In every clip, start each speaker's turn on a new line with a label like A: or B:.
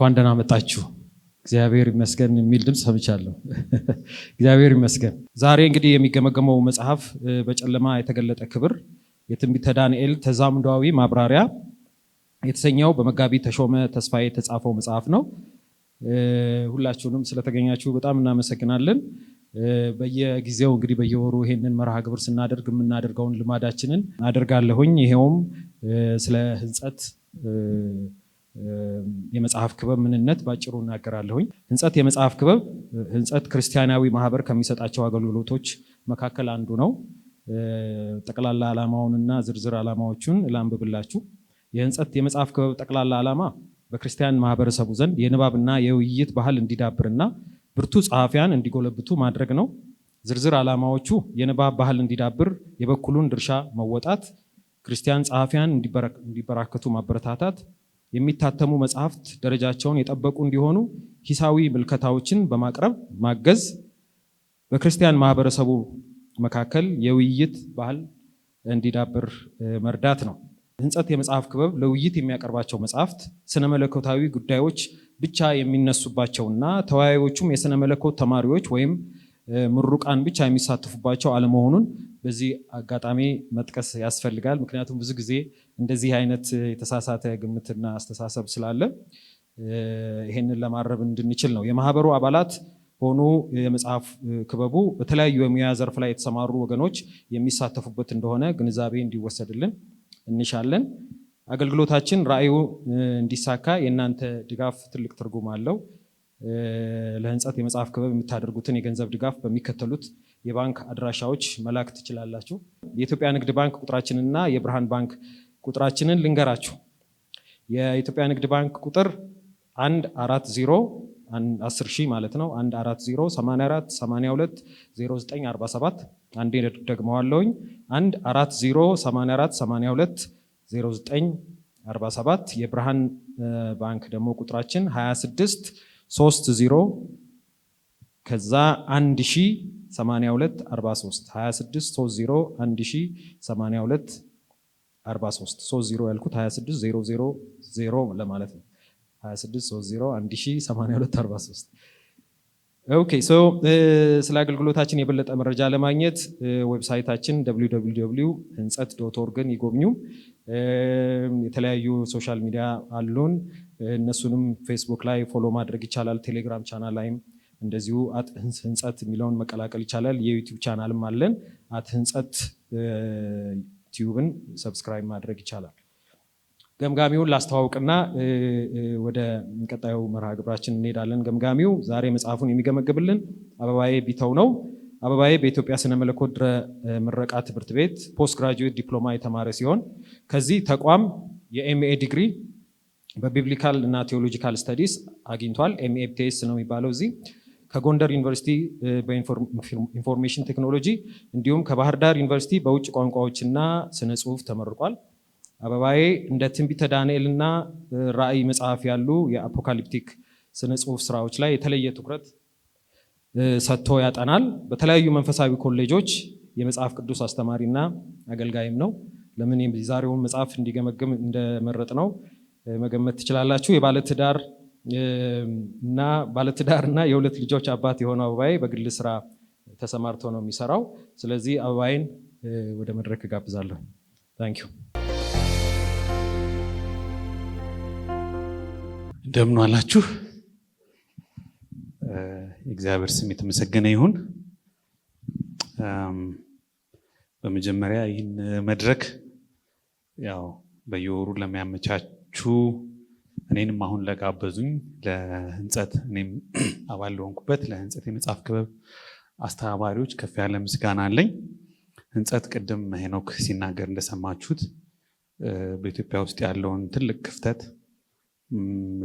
A: እንኳን ደህና መጣችሁ። እግዚአብሔር ይመስገን የሚል ድምፅ ሰምቻለሁ። እግዚአብሔር ይመስገን። ዛሬ እንግዲህ የሚገመገመው መጽሐፍ በጨለማ የተገለጠ ክብር የትንቢተ ዳንኤል ተዛምዷዊ ማብራሪያ የተሰኘው በመጋቢ ተሾመ ተስፋዬ የተጻፈው መጽሐፍ ነው። ሁላችሁንም ስለተገኛችሁ በጣም እናመሰግናለን። በየጊዜው እንግዲህ በየወሩ ይሄንን መርሃ ግብር ስናደርግ የምናደርገውን ልማዳችንን አደርጋለሁኝ። ይሄውም ስለ ህንጸት የመጽሐፍ ክበብ ምንነት ባጭሩ እናገራለሁኝ። ህንጸት የመጽሐፍ ክበብ ህንጸት ክርስቲያናዊ ማህበር ከሚሰጣቸው አገልግሎቶች መካከል አንዱ ነው። ጠቅላላ ዓላማውንና ዝርዝር ዓላማዎቹን ላንብብላችሁ። የህንጸት የመጽሐፍ ክበብ ጠቅላላ ዓላማ በክርስቲያን ማህበረሰቡ ዘንድ የንባብና የውይይት ባህል እንዲዳብርና ብርቱ ጸሐፊያን እንዲጎለብቱ ማድረግ ነው። ዝርዝር ዓላማዎቹ የንባብ ባህል እንዲዳብር የበኩሉን ድርሻ መወጣት፣ ክርስቲያን ጸሐፊያን እንዲበራከቱ ማበረታታት፣ የሚታተሙ መጽሐፍት ደረጃቸውን የጠበቁ እንዲሆኑ ሂሳዊ ምልከታዎችን በማቅረብ ማገዝ፣ በክርስቲያን ማህበረሰቡ መካከል የውይይት ባህል እንዲዳብር መርዳት ነው። ህንጸት የመጽሐፍ ክበብ ለውይይት የሚያቀርባቸው መጽሐፍት ስነ መለኮታዊ ጉዳዮች ብቻ የሚነሱባቸውና ተወያዮቹም የስነ መለኮት ተማሪዎች ወይም ምሩቃን ብቻ የሚሳተፉባቸው አለመሆኑን በዚህ አጋጣሚ መጥቀስ ያስፈልጋል። ምክንያቱም ብዙ ጊዜ እንደዚህ አይነት የተሳሳተ ግምትና አስተሳሰብ ስላለ ይሄንን ለማረብ እንድንችል ነው። የማህበሩ አባላት ሆኑ የመጽሐፍ ክበቡ በተለያዩ የሙያ ዘርፍ ላይ የተሰማሩ ወገኖች የሚሳተፉበት እንደሆነ ግንዛቤ እንዲወሰድልን እንሻለን። አገልግሎታችን ራዕዩ እንዲሳካ የእናንተ ድጋፍ ትልቅ ትርጉም አለው። ለህንጸት የመጽሐፍ ክበብ የምታደርጉትን የገንዘብ ድጋፍ በሚከተሉት የባንክ አድራሻዎች መላክ ትችላላችሁ። የኢትዮጵያ ንግድ ባንክ ቁጥራችንና የብርሃን ባንክ ቁጥራችንን ልንገራችሁ። የኢትዮጵያ ንግድ ባንክ ቁጥር 140 10 ሺህ ማለት ነው። 140 84 82 0947። አንዴ ደግመዋለሁኝ። 140 84 82 0947። የብርሃን ባንክ ደግሞ ቁጥራችን 26 30 ከዛ 1082 43፣ 26 30 1082 43። 30 ያልኩት 26 0 0 0 ለማለት ነው። 26 30 1082 43። Okay, so ስለ አገልግሎታችን የበለጠ መረጃ ለማግኘት website ኣችን www.ህንጸት.org ን ይጎብኙ። የተለያዩ social media አሉን። እነሱንም ፌስቡክ ላይ follow ማድረግ ይቻላል። ቴሌግራም ቻናል ላይም እንደዚሁ @ህንጸት የሚለውን መቀላቀል ይቻላል። የ YouTube channel ም አለን። @ህንጸት Tube ን subscribe ማድረግ ይቻላል። ገምጋሚውን ላስተዋውቅና ወደ ቀጣዩ መርሃ ግብራችን እንሄዳለን። ገምጋሚው ዛሬ መጽሐፉን የሚገመግብልን አበባዬ ቢተው ነው። አበባዬ በኢትዮጵያ ስነ መለኮት ድህረ ምረቃ ትምህርት ቤት post graduate ዲፕሎማ የተማረ ሲሆን ከዚህ ተቋም የ MA ዲግሪ በ biblical እና theological studies አግኝቷል። MA BTS ነው የሚባለው እዚህ። ከጎንደር ዩኒቨርሲቲ በ information technology እንዲሁም ከባህር ዳር ዩኒቨርሲቲ በውጭ ቋንቋዎችና ስነ ጽሁፍ ተመርቋል። አበባዬ እንደ ትንቢተ ዳንኤልና ራእይ መጽሐፍ ያሉ የ apocalyptic ስነ ጽሁፍ ስራዎች ላይ የተለየ ትኩረት ሰጥቶ ያጠናል። በተለያዩ መንፈሳዊ ኮሌጆች የመጽሐፍ ቅዱስ አስተማሪና አገልጋይም ነው። ለምን የዛሬውን መጽሐፍ እንዲገመግም እንደመረጥነው መገመት ትችላላችሁ። የባለትዳር እና የሁለት ልጆች አባት የሆነው አበባዬ በግል ስራ ተሰማርቶ ነው የሚሰራው። ስለዚህ አበባዬን ወደ መድረክ እጋብዛለሁ። Thank you።
B: እንደምን ዋላችሁ። የእግዚአብሔር ስም የተመሰገነ ይሁን። በመጀመሪያ ይህን መድረክ ያው በየወሩ ለሚያመቻቹ፣ እኔንም አሁን ለጋበዙኝ ለህንጸት፣ እኔም አባል ለሆንኩበት ለህንጸት የመጽሐፍ ክበብ አስተባባሪዎች ከፍ ያለ ምስጋና አለኝ። ህንጸት ቅድም ሄኖክ ሲናገር እንደሰማችሁት በኢትዮጵያ ውስጥ ያለውን ትልቅ ክፍተት፣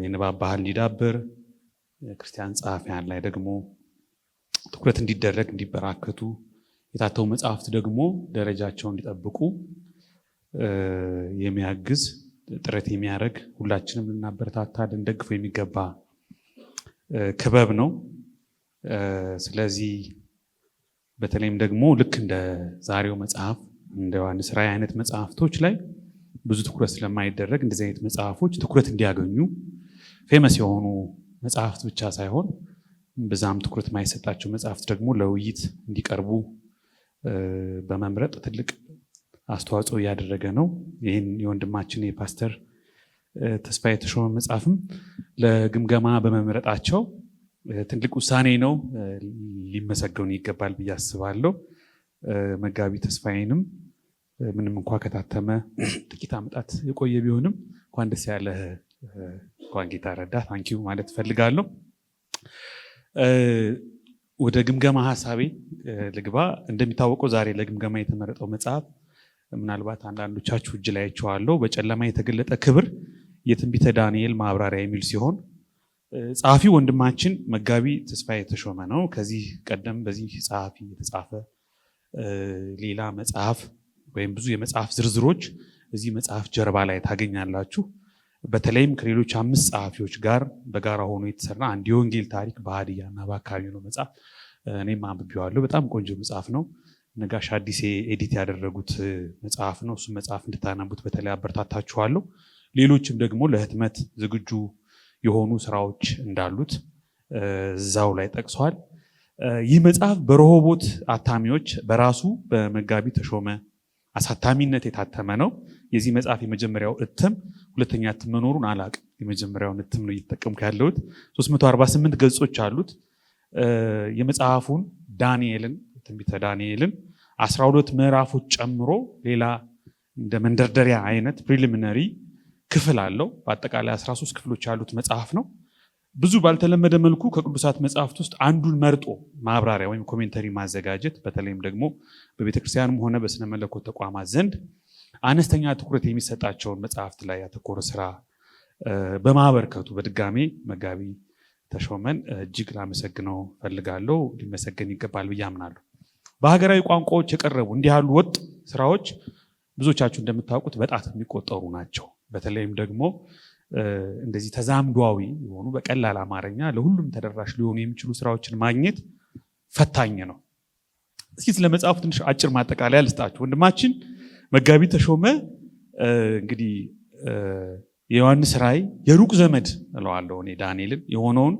B: የንባብ ባህል እንዲዳብር፣ ክርስቲያን ጸሐፊያን ላይ ደግሞ ትኩረት እንዲደረግ፣ እንዲበራከቱ፣ የታተሙ መጽሐፍት ደግሞ ደረጃቸውን እንዲጠብቁ የሚያግዝ ጥረት የሚያደርግ፣ ሁላችንም ልናበረታታ ልንደግፈው የሚገባ ክበብ ነው። ስለዚህ በተለይም ደግሞ ልክ እንደ ዛሬው መጽሐፍ፣ እንደ ዮሐንስ ራእይ አይነት መጽሐፍቶች ላይ ብዙ ትኩረት ስለማይደረግ እንደዚህ አይነት መጽሐፎች ትኩረት እንዲያገኙ Famous የሆኑ መጽሐፍት ብቻ ሳይሆን በዛም ትኩረት የማይሰጣቸው መጽሐፍት ደግሞ ለውይይት እንዲቀርቡ በመምረጥ ትልቅ አስተዋጽኦ እያደረገ ነው። ይህን የወንድማችን የፓስተር ተስፋዬ ተሾመ መጽሐፍም ለግምገማ በመምረጣቸው ትልቅ ውሳኔ ነው፣ ሊመሰገኑ ይገባል ብዬ አስባለሁ። መጋቢ ተስፋዬንም ምንም እንኳ ከታተመ ጥቂት ዓመታት የቆየ ቢሆንም እንኳን ደስ ያለህ፣ እንኳን ጌታ ረዳ፣ thank you ማለት እፈልጋለሁ። ወደ ግምገማ ሀሳቤ ልግባ። እንደሚታወቀው ዛሬ ለግምገማ የተመረጠው መጽሐፍ ምናልባት አንዳንዶቻችሁ እጅ ላይ አይቼዋለሁ። በጨለማ የተገለጠ ክብር የትንቢተ ዳንኤል ማብራሪያ የሚል ሲሆን ጸሐፊ ወንድማችን መጋቢ ተስፋዬ ተሾመ ነው። ከዚህ ቀደም በዚህ ጸሐፊ የተጻፈ ሌላ መጽሐፍ ወይም ብዙ የመጽሐፍ ዝርዝሮች እዚህ መጽሐፍ ጀርባ ላይ ታገኛላችሁ። በተለይም ከሌሎች 5 ጸሐፊዎች ጋር በጋራ ሆኖ የተሰራ አንድ የወንጌል ታሪክ በሀዲያና በአካባቢው ነው መጽሐፍ። እኔም አንብቤዋለሁ። በጣም ቆንጆ መጽሐፍ ነው። ነጋሽ አዲሴ edit ያደረጉት መጽሐፍ ነው። እሱም መጽሐፍ እንድታነቡት በተለይ አበረታታችኋለሁ። ሌሎችም ደግሞ ለህትመት ዝግጁ የሆኑ ስራዎች እንዳሉት እዛው ላይ ጠቅሰዋል። ይህ መጽሐፍ በረሆቦት አታሚዎች በራሱ በመጋቢ ተሾመ አሳታሚነት የታተመ ነው። የዚህ መጽሐፍ የመጀመሪያው እትም፣ ሁለተኛ እትም መኖሩን አላቅም። የመጀመሪያውን እትም ነው እየተጠቀምኩ ያለሁት። 348 ገጾች አሉት። የመጽሐፉን ዳንኤልን፣ ትንቢተ ዳንኤልን 12 ምዕራፎች ጨምሮ ሌላ እንደ መንደርደሪያ አይነት preliminary ክፍል አለው። በአጠቃላይ 13 ክፍሎች ያሉት መጽሐፍ ነው። ብዙ ባልተለመደ መልኩ ከቅዱሳት መጽሐፍት ውስጥ አንዱን መርጦ ማብራሪያ ወይም commentary ማዘጋጀት በተለይም ደግሞ በቤተክርስቲያንም ሆነ በስነ መለኮት ተቋማት ዘንድ አነስተኛ ትኩረት የሚሰጣቸውን መጽሐፍት ላይ ያተኮረ ስራ በማበርከቱ በድጋሜ መጋቢ ተሾመን እጅግ ላመሰግነው ፈልጋለሁ። ሊመሰገን ይገባል ብዬ አምናለሁ። በሀገራዊ ቋንቋዎች የቀረቡ እንዲህ ያሉ ወጥ ስራዎች ብዙዎቻችሁ እንደምታውቁት በጣት የሚቆጠሩ ናቸው። በተለይም ደግሞ እንደዚህ ተዛምዷዊ የሆኑ በቀላል አማርኛ ለሁሉም ተደራሽ ሊሆኑ የሚችሉ ስራዎችን ማግኘት ፈታኝ ነው። እስኪ ስለ መጽሐፉ ትንሽ አጭር ማጠቃለያ ልስጣችሁ። ወንድማችን መጋቢ ተሾመ እንግዲህ የዮሐንስ ራእይ የሩቅ ዘመድ እለዋለሁ እኔ ዳንኤልን የሆነውን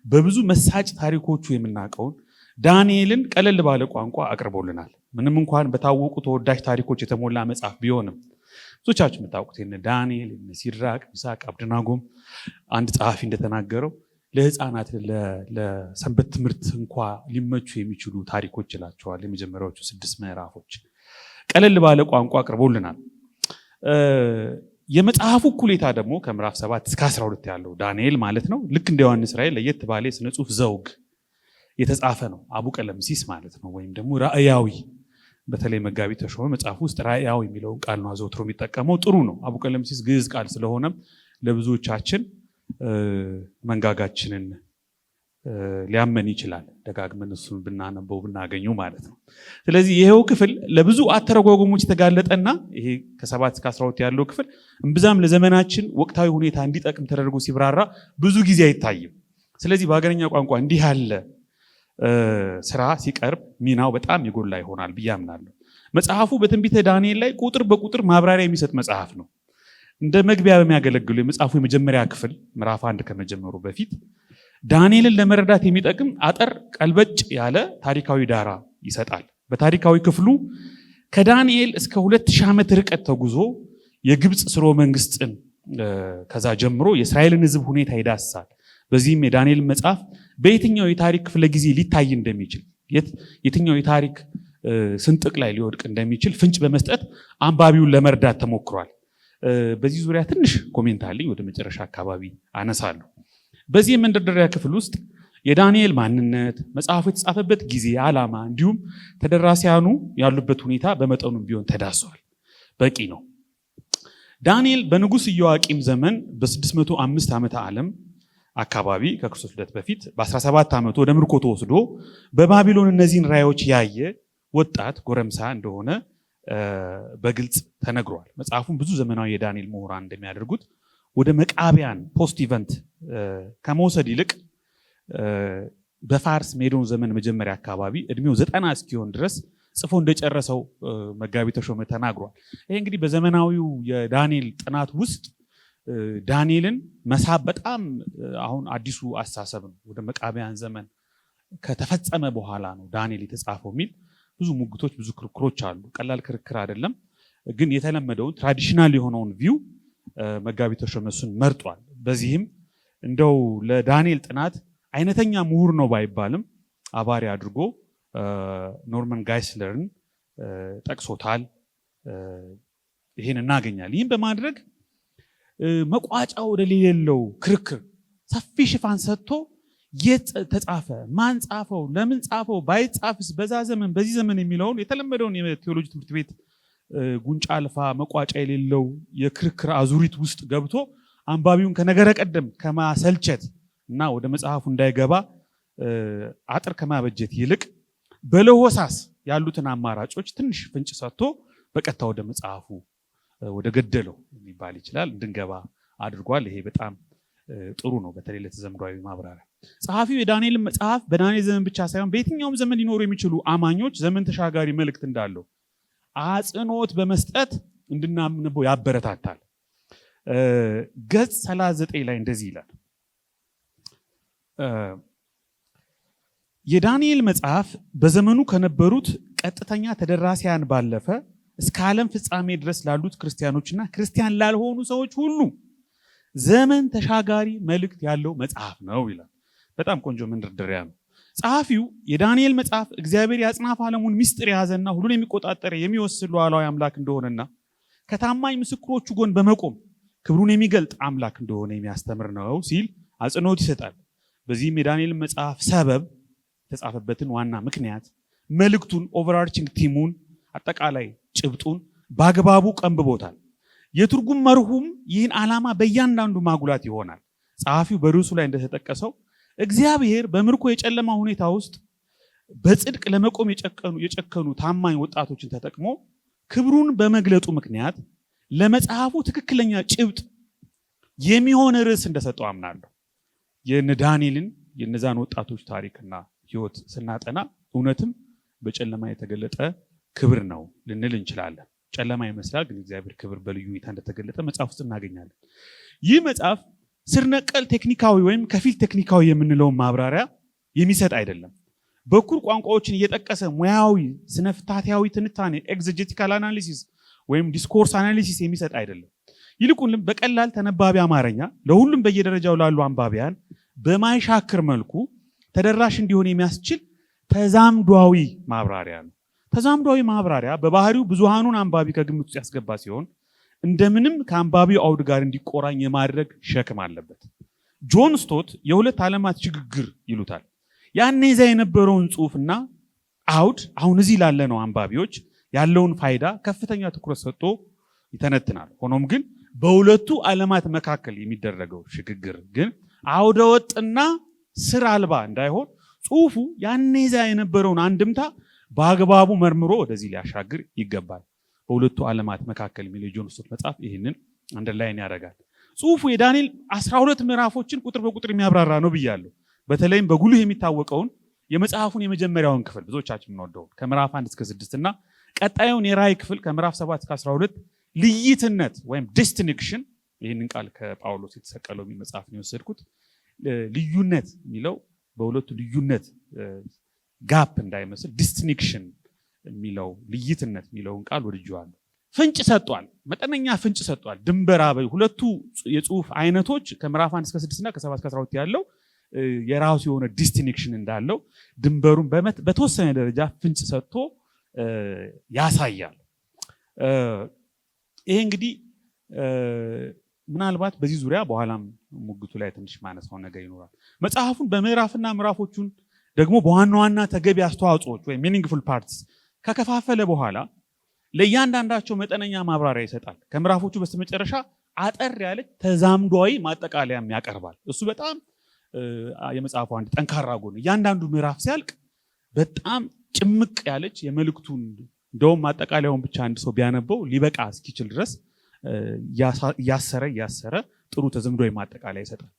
B: በብዙ መሳጭ ታሪኮቹ የምናውቀውን ዳንኤልን ቀለል ባለ ቋንቋ አቅርቦልናል። ምንም እንኳን በታወቁ ተወዳጅ ታሪኮች የተሞላ መጽሐፍ ቢሆንም ብዙዎቻችሁ የምታውቁት የነ ዳንኤል፣ የነ ሲድራቅ፣ ሚሳቅ፣ አብደናጎም አንድ ጸሐፊ እንደተናገረው ለህፃናት ለሰንበት ትምህርት እንኳ ሊመቹ የሚችሉ ታሪኮች ይላቸዋል። የመጀመሪያዎቹ 6 ምዕራፎች ቀለል ባለ ቋንቋ አቅርቦልናል። የመጽሐፉ እኩሌታ ደግሞ ከምዕራፍ 7 እስከ 12 ያለው ዳንኤል ማለት ነው። ልክ እንደ ዮሐንስ ራእይ ለየት ባለ የሥነ ጽሑፍ ዘውግ የተጻፈ ነው። አቡ ቀለምሲስ ማለት ነው፣ ወይም ደግሞ ራእያዊ። በተለይ መጋቢ ተሾመ መጽሐፉ ውስጥ ራእያዊ የሚለውን ቃል ነው አዘውትሮ የሚጠቀመው። ጥሩ ነው። አቡ ቀለምሲስ ግዕዝ ቃል ስለሆነ ለብዙዎቻችን መንጋጋችንን ሊያመን ይችላል፣ ደጋግመን እሱን ብናነበው ብናገኘው ማለት ነው። ስለዚህ ይሄው ክፍል ለብዙ አተረጓጎሞች የተጋለጠና ይሄ ከ7 እስከ 12 ያለው ክፍል እምብዛም ለዘመናችን ወቅታዊ ሁኔታ እንዲጠቅም ተደርጎ ሲብራራ ብዙ ጊዜ አይታይም። ስለዚህ በሀገረኛ ቋንቋ እንዲህ ያለ ስራ ሲቀርብ ሚናው በጣም የጎላ ይሆናል ብዬ አምናለሁ። መጽሐፉ በትንቢተ ዳንኤል ላይ ቁጥር በቁጥር ማብራሪያ የሚሰጥ መጽሐፍ ነው። እንደ መግቢያ በሚያገለግሉ የመጽሐፉ የመጀመሪያ ክፍል ምዕራፍ 1 ከመጀመሩ በፊት ዳንኤልን ለመረዳት የሚጠቅም አጠር ቀልበጭ ያለ ታሪካዊ ዳራ ይሰጣል። በታሪካዊ ክፍሉ ከዳንኤል እስከ 2000 ዓመት ርቀት ተጉዞ የግብፅ ስርወ መንግስትን ከዛ ጀምሮ የእስራኤልን ሕዝብ ሁኔታ ይዳስሳል። በዚህም የዳንኤል መጽሐፍ በየትኛው የታሪክ ክፍለ ጊዜ ሊታይ እንደሚችል፣ የትኛው የታሪክ ስንጥቅ ላይ ሊወድቅ እንደሚችል ፍንጭ በመስጠት አንባቢውን ለመርዳት ተሞክሯል። በዚህ ዙሪያ ትንሽ comment አለኝ፣ ወደ መጨረሻ አካባቢ አነሳለሁ። በዚህ የመንደርደሪያ ክፍል ውስጥ የዳንኤል ማንነት፣ መጽሐፉ የተጻፈበት ጊዜ፣ ዓላማ እንዲሁም ተደራሲያኑ ያሉበት ሁኔታ በመጠኑም ቢሆን ተዳስሷል። በቂ ነው። ዳንኤል በንጉስ ኢዮአቂም ዘመን በ605 ዓመተ ዓለም አካባቢ ከክርስቶስ ልደት በፊት በ17 ዓመቱ ወደ ምርኮ ተወስዶ በባቢሎን እነዚህን ራእዮች ያየ ወጣት ጎረምሳ እንደሆነ በግልጽ ተነግሯል። መጽሐፉን ብዙ ዘመናዊ የዳንኤል ምሁራን እንደሚያደርጉት ወደ መቃቢያን post event ከመውሰድ ይልቅ በፋርስ ሜዶን ዘመን መጀመሪያ አካባቢ እድሜው 90 እስኪሆን ድረስ ጽፎ እንደጨረሰው መጋቢ ተሾመ ተናግሯል። ይሄ እንግዲህ በዘመናዊው የዳንኤል ጥናት ውስጥ ዳንኤልን መሳብ በጣም አሁን አዲሱ አስተሳሰብ ነው። ወደ መቃቢያን ዘመን ከተፈጸመ በኋላ ነው ዳንኤል የተጻፈው የሚል ብዙ ሙግቶች፣ ብዙ ክርክሮች አሉ። ቀላል ክርክር አይደለም። ግን የተለመደውን traditional የሆነውን view መጋቢ ተሾመ እሱን መርጧል። በዚህም እንደው ለዳንኤል ጥናት አይነተኛ ምሁር ነው ባይባልም አባሪ አድርጎ ኖርማን ጋይስለርን ጠቅሶታል። ይሄን እናገኛለን። ይህን በማድረግ መቋጫ ወደሌለው ክርክር ሰፊ ሽፋን ሰጥቶ የት ተጻፈ፣ ማን ጻፈው፣ ለምን ጻፈው፣ ባይጻፍስ፣ በዛ ዘመን በዚህ ዘመን የሚለውን የተለመደውን የቴዎሎጂ ትምህርት ቤት ጉንጫ አልፋ መቋጫ የሌለው የክርክር አዙሪት ውስጥ ገብቶ አንባቢውን ከነገረ ቀደም ከማሰልቸት እና ወደ መጽሐፉ እንዳይገባ አጥር ከማበጀት ይልቅ በለሆሳስ ያሉትን አማራጮች ትንሽ ፍንጭ ሰጥቶ በቀጥታ ወደ መጽሐፉ ወደ ገደለው ሊባል ይችላል እንድንገባ አድርጓል። ይሄ በጣም ጥሩ ነው፣ በተለይ ለተዘምዷዊ ማብራሪያ። ጸሐፊው የዳንኤልን መጽሐፍ በዳንኤል ዘመን ብቻ ሳይሆን በየትኛውም ዘመን ሊኖሩ የሚችሉ አማኞች ዘመን ተሻጋሪ መልእክት እንዳለው አጽንኦት በመስጠት እንድናምንበው ያበረታታል። ገጽ 39 ላይ እንደዚህ ይላል። የዳንኤል መጽሐፍ በዘመኑ ከነበሩት ቀጥተኛ ተደራሲያን ባለፈ እስከ ዓለም ፍጻሜ ድረስ ላሉት ክርስቲያኖችና ክርስቲያን ላልሆኑ ሰዎች ሁሉ ዘመን ተሻጋሪ መልእክት ያለው መጽሐፍ ነው ይላል። በጣም ቆንጆ መንደርደሪያ ነው። ጸሐፊው የዳንኤል መጽሐፍ እግዚአብሔር የአጽናፈ ዓለሙን ምስጢር የያዘና ሁሉን የሚቆጣጠር የሚወስን ሉዓላዊ አምላክ እንደሆነና ከታማኝ ምስክሮቹ ጎን በመቆም ክብሩን የሚገልጥ አምላክ እንደሆነ የሚያስተምር ነው ሲል አጽንኦት ይሰጣል። በዚህም የዳንኤል መጽሐፍ ሰበብ፣ የተጻፈበትን ዋና ምክንያት፣ መልእክቱን፣ overarching theme ኡን፣ አጠቃላይ ጭብጡን በአግባቡ ቀንብቦታል። የትርጉም መርሁም ይህን ዓላማ በእያንዳንዱ ማጉላት ይሆናል። ጸሐፊው በርዕሱ ላይ እንደተጠቀሰው እግዚአብሔር በምርኮ የጨለማ ሁኔታ ውስጥ በጽድቅ ለመቆም የጨከኑ ታማኝ ወጣቶችን ተጠቅሞ ክብሩን በመግለጡ ምክንያት ለመጽሐፉ ትክክለኛ ጭብጥ የሚሆን ርዕስ እንደሰጠው አምናለሁ። የነ ዳንኤልን፣ የነዛን ወጣቶች ታሪክና ሕይወት ስናጠና እውነትም በጨለማ የተገለጠ ክብር ነው ልንል እንችላለን። ጨለማ ይመስላል፣ ግን እግዚአብሔር ክብር በልዩ ሁኔታ እንደተገለጠ መጽሐፍ ውስጥ እናገኛለን። ይህ መጽሐፍ ስር ነቀል ቴክኒካዊ ወይም ከፊል ቴክኒካዊ የምንለውን ማብራሪያ የሚሰጥ አይደለም። በኩር ቋንቋዎችን እየጠቀሰ ሙያዊ ስነፍታቴያዊ ትንታኔ፣ exegetical analysis ወይም discourse analysis የሚሰጥ አይደለም። ይልቁንም በቀላል ተነባቢ አማርኛ ለሁሉም በየደረጃው ላሉ አንባቢያን በማይሻክር መልኩ ተደራሽ እንዲሆን የሚያስችል ተዛምዷዊ ማብራሪያ ነው። ተዛምዷዊ ማብራሪያ በባህሪው ብዙሃኑን አንባቢ ከግምት ውስጥ ያስገባ ሲሆን እንደምንም ከአንባቢው አውድ ጋር እንዲቆራኝ የማድረግ ሸክም አለበት። ጆን ስቶት የሁለት ዓለማት ሽግግር ይሉታል። ያኔ እዚያ የነበረውን ጽሑፍና አውድ አሁን እዚህ ላለነው አንባቢዎች ያለውን ፋይዳ ከፍተኛ ትኩረት ሰጥቶ ይተነትናል። ሆኖም ግን በሁለቱ ዓለማት መካከል የሚደረገው ሽግግር ግን አውደ ወጥና ስር አልባ እንዳይሆን ጽሑፉ ያኔ እዚያ የነበረውን አንድምታ በአግባቡ መርምሮ ወደዚህ ሊያሻግር ይገባል። በሁለቱ ዓለማት መካከል የሚለው የጆን ስቶት መጽሐፍ ይህንን underline ያደርጋል። ጽሑፉ የዳንኤል 12 ምዕራፎችን ቁጥር በቁጥር የሚያብራራ ነው ብያለሁ። በተለይም በጉልህ የሚታወቀውን የመጽሐፉን የመጀመሪያውን ክፍል፣ ብዙዎቻችን የምንወደውን፣ ከምዕራፍ 1 እስከ 6 እና ቀጣዩን የራእይ ክፍል ከምዕራፍ 7 እስከ 12 ልይትነት ወይም distinction፣ ይህንን ቃል ከጳውሎስ የተሰቀለው የሚል መጽሐፍ ነው የወሰድኩት። ልዩነት የሚለው በሁለቱ ልዩነት gap እንዳይመስል distinction የሚለው፣ ልይትነት የሚለውን ቃል ወድጄዋለሁ። ፍንጭ ሰጥቷል። መጠነኛ ፍንጭ ሰጥቷል። ድንበር ሁለቱ የጽሁፍ አይነቶች ከምዕራፍ 1 እስከ 6 እና ከ7 እስከ 12 ያለው የራሱ የሆነ distinction እንዳለው ድንበሩን በተወሰነ ደረጃ ፍንጭ ሰጥቶ ያሳያል። ይሄ እንግዲህ ምናልባት በዚህ ዙሪያ በኋላም ሙግቱ ላይ ትንሽ ማነሳው ነገር ይኖራል። መጽሐፉን በምዕራፍና ምዕራፎቹን ደግሞ በዋና ዋና ተገቢ አስተዋጽኦዎች ወይም meaningful parts ከከፋፈለ በኋላ ለእያንዳንዳቸው መጠነኛ ማብራሪያ ይሰጣል። ከምዕራፎቹ በስተመጨረሻ አጠር ያለች ተዛምዷዊ ማጠቃለያም ያቀርባል። እሱ በጣም የመጽሐፉ አንድ ጠንካራ ጎን፣ እያንዳንዱ ምዕራፍ ሲያልቅ በጣም ጭምቅ ያለች የመልእክቱን፣ እንደውም ማጠቃለያውን ብቻ አንድ ሰው ቢያነበው ሊበቃ እስኪችል ድረስ እያሰረ እያሰረ ጥሩ ተዘምዷዊ ማጠቃለያ ይሰጣል።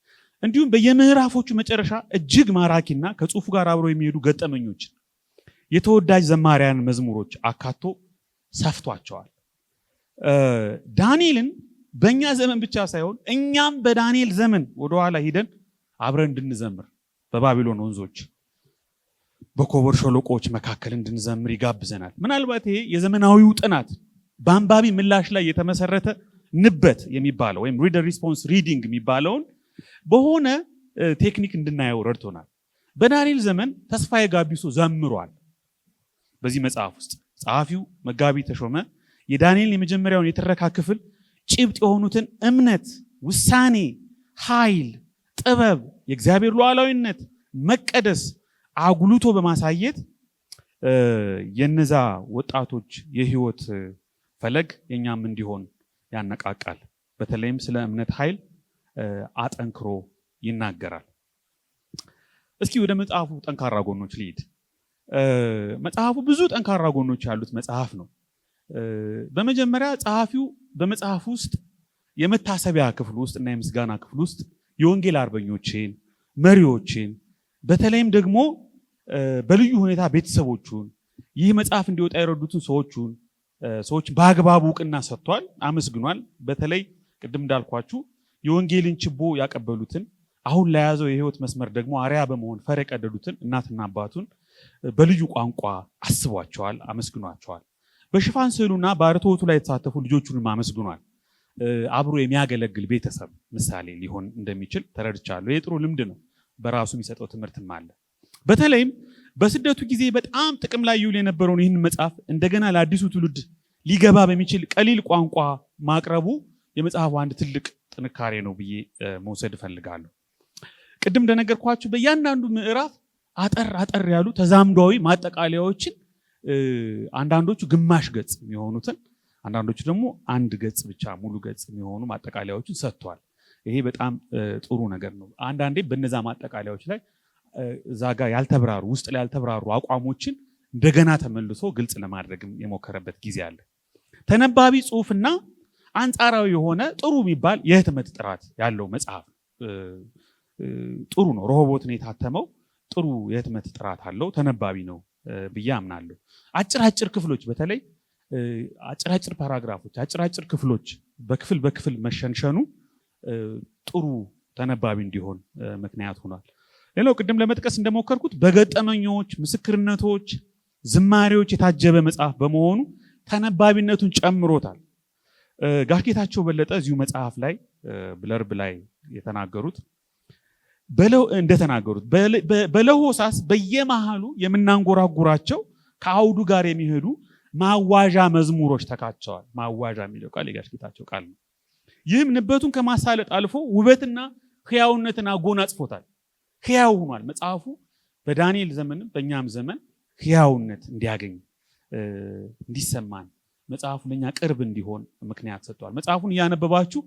B: እንዲሁም በየምዕራፎቹ መጨረሻ እጅግ ማራኪና ከጽሁፉ ጋር አብረው የሚሄዱ ገጠመኞችን፣ የተወዳጅ ዘማሪያን መዝሙሮች አካቶ ሰፍቷቸዋል። ዳንኤልን በእኛ ዘመን ብቻ ሳይሆን እኛም በዳንኤል ዘመን ወደኋላ ሂደን አብረን እንድንዘምር በባቢሎን ወንዞች በኮቦር ሸለቆዎች መካከል እንድንዘምር ይጋብዘናል። ምናልባት ይሄ የዘመናዊው ጥናት በአንባቢ ምላሽ ላይ የተመሰረተ ንበት የሚባለው ወይም reader response reading የሚባለውን በሆነ ቴክኒክ እንድናየው ረድቶናል። በዳንኤል ዘመን ተስፋዬ ጋቢሶ ዘምሯል። በዚህ መጽሐፍ ውስጥ ጸሐፊው መጋቢ ተሾመ የዳንኤልን የመጀመሪያውን የትረካ ክፍል ጭብጥ የሆኑትን እምነት፣ ውሳኔ፣ ኃይል፣ ጥበብ፣ የእግዚአብሔር ሉዓላዊነት፣ መቀደስ አጉልቶ በማሳየት የነዛ ወጣቶች የህይወት ፈለግ የኛም እንዲሆን ያነቃቃል። በተለይም ስለ እምነት ኃይል አጠንክሮ ይናገራል። እስኪ ወደ መጽሐፉ ጠንካራ ጎኖች ልሂድ። መጽሐፉ ብዙ ጠንካራ ጎኖች ያሉት መጽሐፍ ነው። በመጀመሪያ ጸሐፊው በመጽሐፉ ውስጥ የመታሰቢያ ክፍል ውስጥ እና የምስጋና ክፍል ውስጥ የወንጌል አርበኞችን፣ መሪዎችን፣ በተለይም ደግሞ በልዩ ሁኔታ ቤተሰቦቹን፣ ይህ መጽሐፍ እንዲወጣ የረዱትን ሰዎች በአግባቡ እውቅና ሰጥቷል፣ አመስግኗል። በተለይ ቅድም እንዳልኳችሁ የወንጌልን ችቦ ያቀበሉትን፣ አሁን ለያዘው የህይወት መስመር ደግሞ አርያ በመሆን ፈር የቀደዱትን እናትና አባቱን በልዩ ቋንቋ አስቧቸዋል፣ አመስግኗቸዋል። በሽፋን ስዕሉና በአርትዖቱ ላይ የተሳተፉ ልጆቹንም አመስግኗል። አብሮ የሚያገለግል ቤተሰብ ምሳሌ ሊሆን እንደሚችል ተረድቻለሁ። ይህ ጥሩ ልምድ ነው። በራሱ የሚሰጠው ትምህርትም አለ። በተለይም በስደቱ ጊዜ በጣም ጥቅም ላይ ይውል የነበረውን ይህን መጽሐፍ እንደገና ለአዲሱ ትውልድ ሊገባ በሚችል ቀሊል ቋንቋ ማቅረቡ የመጽሐፉ አንድ ትልቅ ጥንካሬ ነው ብዬ መውሰድ እፈልጋለሁ። ቅድም እንደነገርኳችሁ በእያንዳንዱ ምዕራፍ አጠር አጠር ያሉ ተዛምዷዊ ማጠቃለያዎችን፣ አንዳንዶቹ ግማሽ ገጽ የሚሆኑትን፣ አንዳንዶቹ ደግሞ አንድ ገጽ ብቻ ሙሉ ገጽ የሚሆኑ ማጠቃለያዎችን ሰጥቷል። ይሄ በጣም ጥሩ ነገር ነው። አንዳንዴ በነዛ ማጠቃለያዎች ላይ እዛ ጋር ያልተብራሩ፣ ውስጥ ላይ ያልተብራሩ አቋሞችን እንደገና ተመልሶ ግልጽ ለማድረግም የሞከረበት ጊዜ አለ። ተነባቢ ጽሁፍና አንጻራዊ የሆነ ጥሩ የሚባል የህትመት ጥራት ያለው መጽሐፍ፣ ጥሩ ነው። ሮሆቦት ነው የታተመው። ጥሩ የህትመት ጥራት አለው። ተነባቢ ነው ብዬ አምናለሁ። አጭር አጭር ክፍሎች፣ በተለይ አጭር አጭር paragraph ኦች፣ አጭር አጭር ክፍሎች በክፍል በክፍል መሸንሸኑ ጥሩ ተነባቢ እንዲሆን ምክንያት ሆኗል። ሌላው ቅድም ለመጥቀስ እንደሞከርኩት በገጠመኞች፣ ምስክርነቶች፣ ዝማሬዎች የታጀበ መጽሐፍ በመሆኑ ተነባቢነቱን ጨምሮታል። ጋሽ ጌታቸው በለጠ እዚሁ መጽሐፍ ላይ blurb ላይ የተናገሩት እንደተናገሩት በለሆሳስ በየመሃሉ የምናንጎራጉራቸው ከአውዱ ጋር የሚሄዱ ማዋዣ መዝሙሮች ተካተዋል። ማዋዣ የሚለው ቃል የጋሽ ጌታቸው ቃል ነው። ይህም ንበቱን ከማሳለጥ አልፎ ውበትና ህያውነትን አጎናጽፎታል። ህያው ሆኗል። መጽሐፉ በዳንኤል ዘመንም በእኛም ዘመን ህያውነት እንዲያገኝ፣ እንዲሰማን፣ መጽሐፉ ለእኛ ቅርብ እንዲሆን ምክንያት ሰጥቷል። መጽሐፉን እያነበባችሁ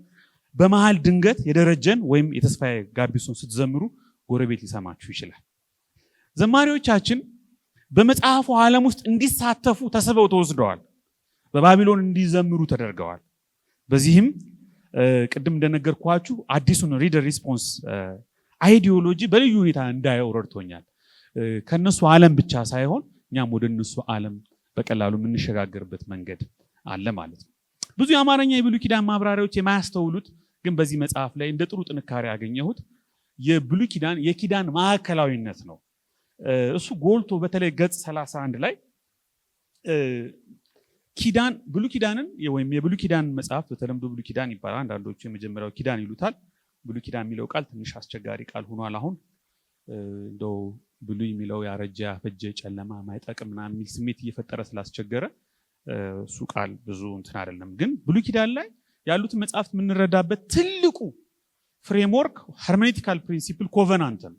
B: በመሀል ድንገት የደረጀን ወይም የተስፋዬ ጋቢሶን ስትዘምሩ ጎረቤት ሊሰማችሁ ይችላል። ዘማሪዎቻችን በመጽሐፉ ዓለም ውስጥ እንዲሳተፉ ተስበው ተወስደዋል። በባቢሎን እንዲዘምሩ ተደርገዋል። በዚህም ቅድም እንደነገርኳችሁ አዲሱን reader response ideology በልዩ ሁኔታ እንዳየው ረድቶኛል። ከነሱ ዓለም ብቻ ሳይሆን እኛም ወደ እነሱ ዓለም በቀላሉ የምንሸጋገርበት መንገድ አለ ማለት ነው። ብዙ የአማርኛ የብሉይ ኪዳን ማብራሪያዎች የማያስተውሉት ግን በዚህ መጽሐፍ ላይ እንደ ጥሩ ጥንካሬ ያገኘሁት የብሉይ ኪዳን የኪዳን ማዕከላዊነት ነው። እሱ ጎልቶ በተለይ ገጽ 31 ላይ ኪዳን፣ ብሉይ ኪዳንን ወይም የብሉይ ኪዳን መጽሐፍ፣ በተለምዶ ብሉይ ኪዳን ይባላል። አንዳንዶቹ የመጀመሪያው ኪዳን ይሉታል። ብሉይ ኪዳን የሚለው ቃል ትንሽ አስቸጋሪ ቃል ሆኗል። አሁን እንደው ብሉይ የሚለው ያረጀ፣ ያፈጀ፣ ጨለማ፣ ማይጠቅም ምናምን የሚል ስሜት እየፈጠረ ስላስቸገረ እሱ ቃል ብዙ እንትን አይደለም። ግን ብሉይ ኪዳን ላይ ያሉትን መጽሐፍት የምንረዳበት ትልቁ framework፣ hermeneutical principle covenant ነው።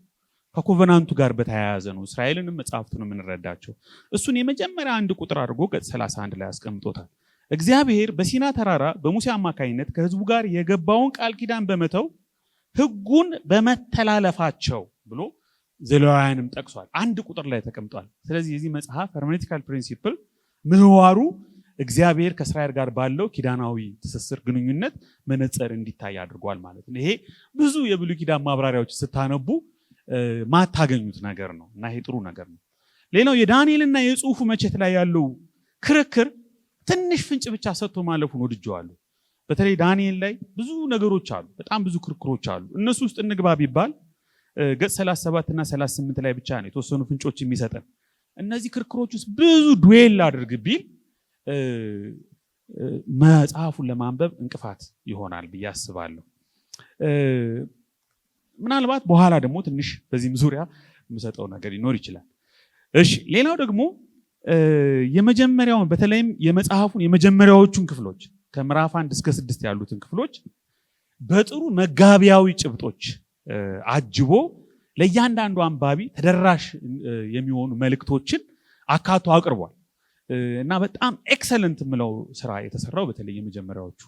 B: ከ covenant ኡ ጋር በተያያዘ ነው እስራኤልንም መጽሐፍቱን የምንረዳቸው። እሱን የመጀመሪያ አንድ ቁጥር አድርጎ ገጽ 31 ላይ አስቀምጦታል። እግዚአብሔር በሲና ተራራ በሙሴ አማካኝነት ከህዝቡ ጋር የገባውን ቃል ኪዳን በመተው ህጉን በመተላለፋቸው ብሎ ዘሌዋውያንም ጠቅሷል። አንድ ቁጥር ላይ ተቀምጧል። ስለዚህ የዚህ መጽሐፍ hermeneutical principle ምህዋሩ እግዚአብሔር ከእስራኤል ጋር ባለው ኪዳናዊ ትስስር፣ ግንኙነት መነጽር እንዲታይ አድርጓል ማለት ነው። ይሄ ብዙ የብሉይ ኪዳን ማብራሪያዎች ስታነቡ ማታገኙት ነገር ነው እና ይሄ ጥሩ ነገር ነው። ሌላው የዳንኤልና የጽሁፉ መቼት ላይ ያለው ክርክር ትንሽ ፍንጭ ብቻ ሰጥቶ ማለፉን ወድጀዋለሁ። በተለይ ዳንኤል ላይ ብዙ ነገሮች አሉ፣ በጣም ብዙ ክርክሮች አሉ። እነሱ ውስጥ እንግባ ቢባል ገጽ 37 እና 38 ላይ ብቻ ነው የተወሰኑ ፍንጮች የሚሰጠን። እነዚህ ክርክሮች ውስጥ ብዙ dwell አድርግ ቢል መጽሐፉን ለማንበብ እንቅፋት ይሆናል ብዬ አስባለሁ። ምናልባት በኋላ ደግሞ ትንሽ በዚህም ዙሪያ የምሰጠው ነገር ሊኖር ይችላል። እሺ፣ ሌላው ደግሞ የመጀመሪያውን በተለይም የመጽሐፉን የመጀመሪያዎቹን ክፍሎች ከምዕራፍ 1 እስከ 6 ያሉትን ክፍሎች በጥሩ መጋቢያዊ ጭብጦች አጅቦ ለእያንዳንዱ አንባቢ ተደራሽ የሚሆኑ መልእክቶችን አካቶ አቅርቧል እና በጣም excellent የምለው ስራ የተሰራው በተለይ የመጀመሪያዎቹ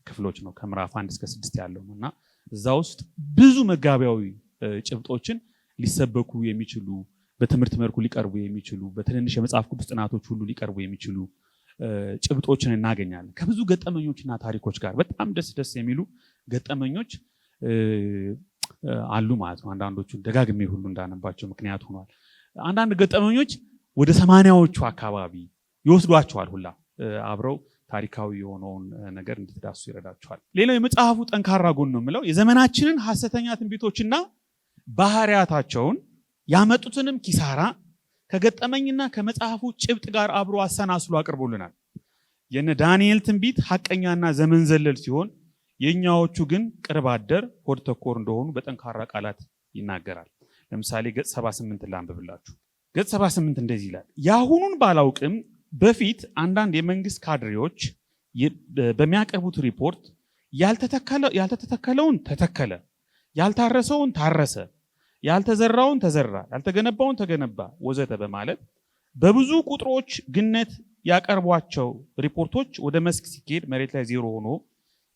B: ክፍሎች ነው፣ ከምዕራፍ 1 እስከ 6 ያለው ነው። እና እዛ ውስጥ ብዙ መጋቢያዊ ጭብጦችን፣ ሊሰበኩ የሚችሉ፣ በትምህርት መልኩ ሊቀርቡ የሚችሉ፣ በትንንሽ የመጽሐፍ ቅዱስ ጥናቶች ሁሉ ሊቀርቡ የሚችሉ ጭብጦችን እናገኛለን። ከብዙ ገጠመኞችና ታሪኮች ጋር በጣም ደስ ደስ የሚሉ ገጠመኞች አሉ ማለት ነው። አንዳንዶቹን ደጋግሜ ሁሉ እንዳነባቸው ምክንያት ሆኗል። አንዳንድ ገጠመኞች ወደ 80ዎቹ አካባቢ ይወስዷቸዋል ሁላ፣ አብረው ታሪካዊ የሆነውን ነገር እንድትዳሱ ይረዳቸዋል። ሌላው የመጽሐፉ ጠንካራ ጎን ነው የምለው የዘመናችንን ሐሰተኛ ትንቢቶችና ባህሪያታቸውን፣ ያመጡትንም ኪሳራ ከገጠመኝና ከመጽሐፉ ጭብጥ ጋር አብሮ አሰናስሎ አቅርቦልናል። የነ ዳንኤል ትንቢት ሐቀኛና ዘመን ዘለል ሲሆን የእኛዎቹ ግን ቅርብ አደር፣ ሆድ ተኮር እንደሆኑ በጠንካራ ቃላት ይናገራል። ለምሳሌ ገጽ 78 ላንብብላችሁ። ገጽ 78 እንደዚህ ይላል። የአሁኑን ባላውቅም በፊት አንዳንድ የመንግስት ካድሬዎች በሚያቀርቡት ሪፖርት ያልተተከለውን ተተከለ፣ ያልታረሰውን ታረሰ፣ ያልተዘራውን ተዘራ፣ ያልተገነባውን ተገነባ ወዘተ በማለት በብዙ ቁጥሮች ግነት ያቀርቧቸው ሪፖርቶች ወደ መስክ ሲኬድ መሬት ላይ ዜሮ ሆኖ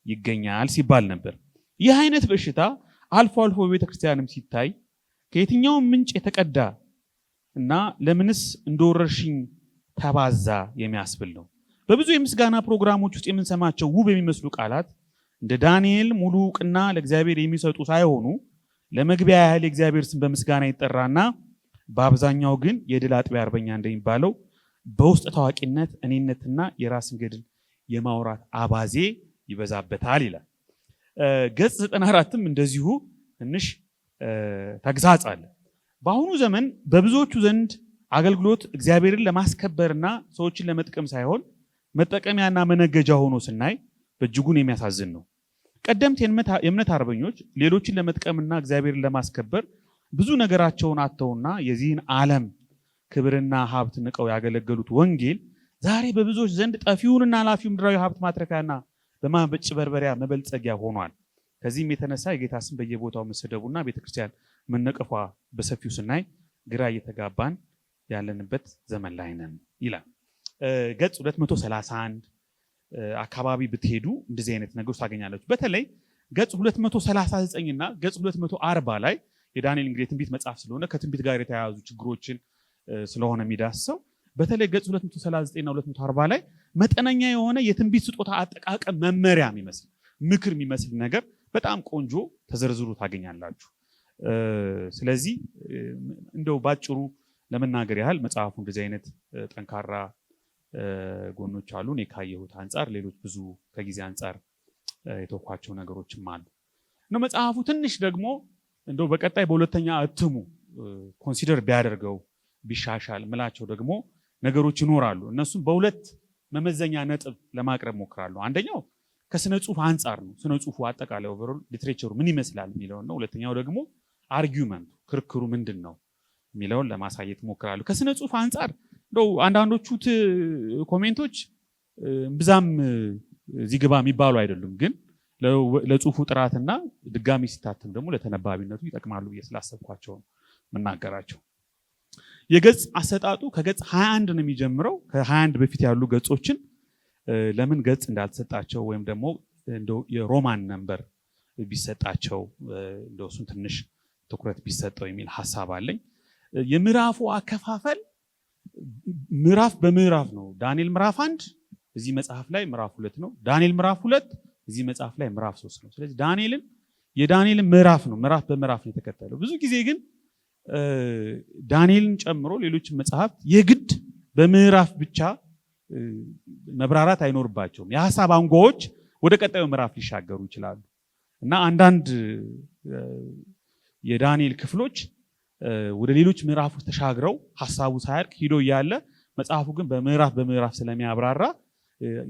B: ይገኛል ሲባል ነበር። ይህ አይነት በሽታ አልፎ አልፎ በቤተ ክርስቲያንም ሲታይ ከየትኛውም ምንጭ የተቀዳ እና ለምንስ እንደወረርሽኝ ተባዛ የሚያስብል ነው። በብዙ የምስጋና ፕሮግራሞች ውስጥ የምንሰማቸው ውብ የሚመስሉ ቃላት እንደ ዳንኤል ሙሉ እውቅና ለእግዚአብሔር የሚሰጡ ሳይሆኑ ለመግቢያ ያህል የእግዚአብሔር ስም በምስጋና ይጠራና በአብዛኛው ግን የድል አጥቢያ አርበኛ እንደሚባለው በውስጥ ታዋቂነት፣ እኔነትና የራስን ገድል የማውራት አባዜ ይበዛበታል ይላል። ገጽ 94ም እንደዚሁ ትንሽ ተግሳጽ አለ። በአሁኑ ዘመን በብዙዎቹ ዘንድ አገልግሎት እግዚአብሔርን ለማስከበርና ሰዎችን ለመጥቀም ሳይሆን መጠቀሚያና መነገጃ ሆኖ ስናይ በእጅጉን የሚያሳዝን ነው። ቀደምት የእምነት አርበኞች ሌሎችን ለመጥቀምና እግዚአብሔርን ለማስከበር ብዙ ነገራቸውን አጥተውና የዚህን ዓለም ክብርና ሀብት ንቀው ያገለገሉት ወንጌል ዛሬ በብዙዎች ዘንድ ጠፊውንና ኃላፊው ምድራዊ ሀብት ማትረፊያና በማጭበርበሪያ መበልጸጊያ ሆኗል። ከዚህም የተነሳ የጌታ ስም በየቦታው መሰደቡና ቤተክርስቲያን መነቀፏ በሰፊው ስናይ ግራ እየተጋባን ያለንበት ዘመን ላይ ነን ይላል። ገጽ 231 አካባቢ ብትሄዱ እንደዚህ አይነት ነገሮች ታገኛላችሁ። በተለይ ገጽ 239 እና ገጽ 240 ላይ የዳንኤል እንግዲህ የትንቢት መጽሐፍ ስለሆነ ከትንቢት ጋር የተያያዙ ችግሮችን ስለሆነ የሚዳስሰው፣ በተለይ ገጽ 239 እና 240 ላይ መጠነኛ የሆነ የትንቢት ስጦታ አጠቃቀም መመሪያ የሚመስል፣ ምክር የሚመስል ነገር በጣም ቆንጆ ተዘርዝሮ ታገኛላችሁ። ስለዚህ እንደው ባጭሩ ለመናገር ያህል መጽሐፉ እንደዚህ አይነት ጠንካራ ጎኖች አሉ። እኔ ካየሁት አንጻር ሌሎች ብዙ ከጊዜ አንጻር የተውኳቸው ነገሮችም አሉ። እንደው መጽሐፉ ትንሽ ደግሞ እንደው በቀጣይ በሁለተኛ እትሙ consider ቢያደርገው፣ ቢሻሻል ምላቸው ደግሞ ነገሮች ይኖራሉ። እነሱም በሁለት መመዘኛ ነጥብ ለማቅረብ ሞክራለሁ። አንደኛው ከስነ ጽሁፍ አንጻር ነው። ስነ ጽሁፉ አጠቃላይ overall literature ኡ ምን ይመስላል የሚለውን ነው። ሁለተኛው ደግሞ argument ኡ፣ ክርክሩ ምንድን ነው የሚለውን ለማሳየት ሞክራለሁ። ከስነ ጽሁፍ አንጻር እንደው አንዳንዶቹ comment ኦች ብዙም እዚህ ግባ የሚባሉ አይደሉም፣ ግን ለጽሁፉ ጥራትና ድጋሚ ሲታተም ደግሞ ለተነባቢነቱ ይጠቅማሉ ብዬ ስላሰብኳቸው ነው የምናገራቸው። የገጽ አሰጣጡ ከገጽ 21 ነው የሚጀምረው። ከ21 በፊት ያሉ ገጾችን ለምን ገጽ እንዳልተሰጣቸው ወይም ደግሞ እንደው የ Roman number ቢሰጣቸው፣ እንደው እሱን ትንሽ ትኩረት ቢሰጠው የሚል ሀሳብ አለኝ። የምዕራፉ አከፋፈል ምዕራፍ በምዕራፍ ነው። ዳንኤል ምዕራፍ 1 እዚህ መጽሐፍ ላይ ምዕራፍ 2 ነው። ዳንኤል ምዕራፍ 2 እዚህ መጽሐፍ ላይ ምዕራፍ 3 ነው። ስለዚህ የዳንኤልን ምዕራፍ ነው፣ ምዕራፍ በምዕራፍ ነው የተከተለው። ብዙ ጊዜ ግን ዳንኤልን ጨምሮ ሌሎችን መጽሐፍት የግድ በምዕራፍ ብቻ መብራራት አይኖርባቸውም። የሀሳብ አንጓዎች ወደ ቀጣዩ ምዕራፍ ሊሻገሩ ይችላሉ። እና አንዳንድ የዳንኤል ክፍሎች ወደ ሌሎች ምዕራፎች ተሻግረው ሀሳቡ ሳያልቅ ሂዶ እያለ መጽሐፉ ግን በምዕራፍ በምዕራፍ ስለሚያብራራ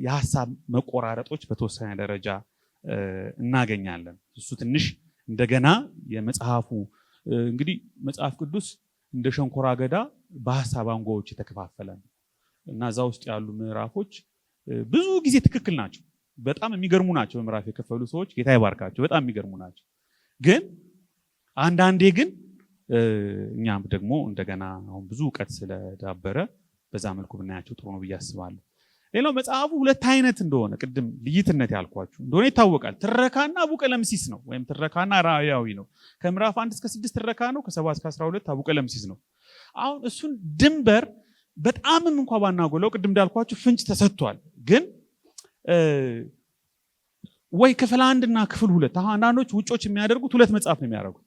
B: የሀሳብ መቆራረጦች በተወሰነ ደረጃ እናገኛለን። እሱ ትንሽ እንደገና የመጽሐፉ እንግዲህ መጽሐፍ ቅዱስ እንደ ሸንኮራ አገዳ በሀሳብ አንጓዎች የተከፋፈለ ነው እና እዛ ውስጥ ያሉ ምዕራፎች ብዙ ጊዜ ትክክል ናቸው። በጣም የሚገርሙ ናቸው። በምዕራፍ የከፈሉ ሰዎች ጌታ ይባርካቸው። በጣም የሚገርሙ ናቸው። ግን አንዳንዴ ግን እኛም ደግሞ እንደገና አሁን ብዙ እውቀት ስለዳበረ በዛ መልኩ ብናያቸው ጥሩ ነው ብዬ አስባለሁ። ሌላው መጽሐፉ ሁለት አይነት እንደሆነ ቅድም ልይትነት ያልኳችሁ እንደሆነ ይታወቃል። ትረካና አቡቀለምሲስ ነው፣ ወይም ትረካና ራእያዊ ነው። ከምዕራፍ 1 እስከ 6 ትረካ ነው። ከ7 እስከ 12 አቡቀለምሲስ ነው። አሁን እሱን ድንበር በጣምም እንኳ ባናጎለው ቅድም እንዳልኳችሁ ፍንጭ ተሰጥቷል። ግን ወይ ክፍል 1 እና ክፍል 2፣ አሁን አንዳንዶች ውጮች የሚያደርጉት ሁለት መጽሐፍ ነው የሚያደርጉት።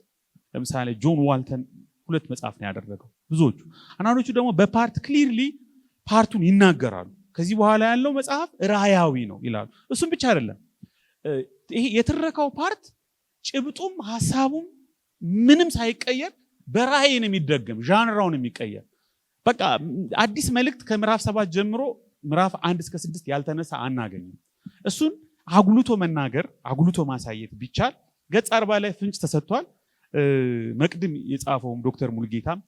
B: ለምሳሌ ጆን ዋልተን ሁለት መጽሐፍ ነው ያደረገው ብዙዎቹ። አንዳንዶቹ ደግሞ በ part clearly part ኡን ይናገራሉ። ከዚህ በኋላ ያለው መጽሐፍ ራእያዊ ነው ይላሉ። እሱም ብቻ አይደለም፣ ይሄ የትረካው part ጭብጡም ሐሳቡም ምንም ሳይቀየር በራእይ ነው የሚደገም፣ genre ው ነው የሚቀየር። በቃ አዲስ መልእክት ከምዕራፍ 7 ጀምሮ ምዕራፍ 1 እስከ 6 ያልተነሳ አናገኝም። እሱን አጉልቶ መናገር አጉልቶ ማሳየት ቢቻል ገጽ 40 ላይ ፍንጭ ተሰጥቷል። መቅድም የጻፈውም ዶክተር ሙሉጌታም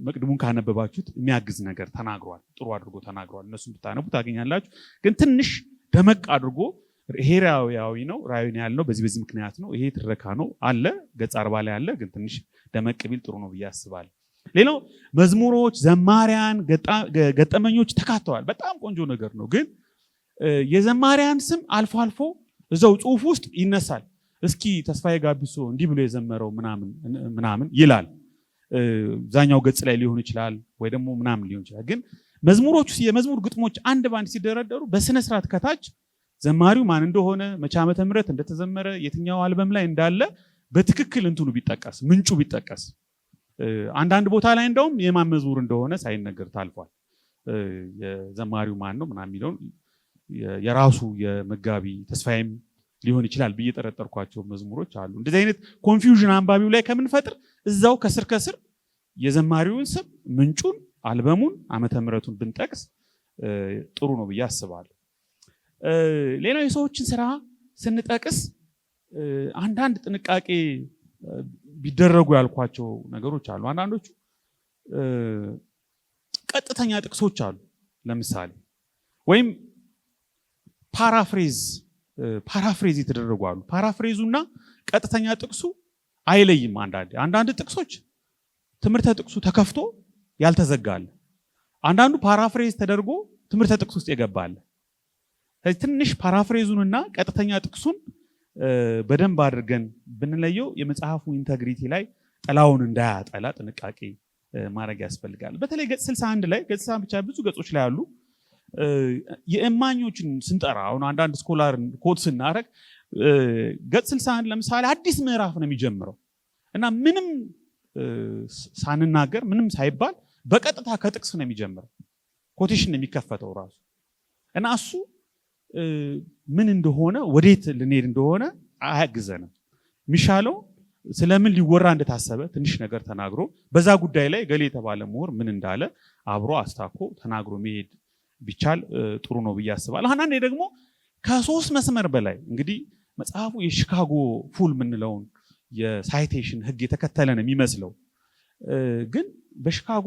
B: መቅድሙን ካነበባችሁት የሚያግዝ ነገር ተናግሯል። ጥሩ አድርጎ ተናግሯል። እነሱን ብታነቡ ታገኛላችሁ። ግን ትንሽ ደመቅ አድርጎ ይሄ ራእያዊ ነው፣ ራእዩን ያልነው በዚህ በዚህ ምክንያት ነው፣ ይሄ ትረካ ነው አለ ገጽ 40 ላይ አለ። ግን ትንሽ ደመቅ ቢል ጥሩ ነው ብዬ አስባለሁ። ሌላው መዝሙሮች፣ ዘማሪያን፣ ገጠመኞች ተካተዋል። በጣም ቆንጆ ነገር ነው። ግን የዘማሪያን ስም አልፎ አልፎ እዛው ጽሁፍ ውስጥ ይነሳል። እስኪ ተስፋዬ ጋቢሶ እንዲህ ብሎ የዘመረው ምናምን ምናምን ይላል። ዛኛው ገጽ ላይ ሊሆን ይችላል ወይ ደግሞ ምናምን ሊሆን ይችላል። ግን መዝሙሮቹ የመዝሙር ግጥሞች አንድ ባንድ ሲደረደሩ በስነ ስርዓት ከታች ዘማሪው ማን እንደሆነ፣ መቼ ዓመተ ምህረት እንደተዘመረ፣ የትኛው አልበም ላይ እንዳለ በትክክል እንትኑ ቢጠቀስ፣ ምንጩ ቢጠቀስ። አንዳንድ ቦታ ላይ እንደውም የማን መዝሙር እንደሆነ ሳይነገር ታልፏል። የዘማሪው ማን ነው ምናምን የሚለውን የራሱ የመጋቢ ተስፋዬም ሊሆን ይችላል ብዬ ጠረጠርኳቸው መዝሙሮች አሉ። እንደዚህ አይነት confusion አንባቢው ላይ ከምንፈጥር እዛው ከስር ከስር የዘማሪውን ስም፣ ምንጩን፣ አልበሙን፣ ዓመተ ምህረቱን ብንጠቅስ ጥሩ ነው ብዬ አስባለሁ። ሌላው የሰዎችን ስራ ስንጠቅስ አንዳንድ ጥንቃቄ ቢደረጉ ያልኳቸው ነገሮች አሉ። አንዳንዶቹ ቀጥተኛ ጥቅሶች አሉ። ለምሳሌ ወይም paraphrase የተደረጉ አሉ። paraphrase ኡና ቀጥተኛ ጥቅሱ አይለይም። አንዳንድ ጥቅሶች ትምህርተ ጥቅሱ ተከፍቶ ያልተዘጋ አለ። አንዳንዱ paraphrase ተደርጎ ትምህርተ ጥቅስ ውስጥ የገባ አለ። ስለዚህ ትንሽ paraphrase ኡንና ቀጥተኛ ጥቅሱን በደንብ አድርገን ብንለየው የመጽሐፉ integrity ላይ ጥላውን እንዳያጠላ ጥንቃቄ ማድረግ ያስፈልጋል። በተለይ ገጽ 61 ላይ፣ ገጽ 61 ብቻ ብዙ ገጾች ላይ አሉ። የእማኞችን ስንጠራ አሁን አንዳንድ scholar quote ስናደርግ ገጽ 61 ለምሳሌ አዲስ ምዕራፍ ነው የሚጀምረው እና ምንም ሳንናገር ምንም ሳይባል በቀጥታ ከጥቅስ ነው የሚጀምረው። quotation ነው የሚከፈተው ራሱ እና እሱ ምን እንደሆነ ወዴት ልንሄድ እንደሆነ አያግዘንም። የሚሻለው ስለምን ሊወራ እንደታሰበ ትንሽ ነገር ተናግሮ በዛ ጉዳይ ላይ ገሌ የተባለ ምሁር ምን እንዳለ አብሮ አስታኮ ተናግሮ መሄድ ቢቻል ጥሩ ነው ብዬ አስባለሁ። አንዳንዴ ደግሞ ከሶስት መስመር በላይ እንግዲህ መጽሐፉ የሺካጎ full የምንለውን የ citation ህግ የተከተለ ነው የሚመስለው። ግን በሺካጎ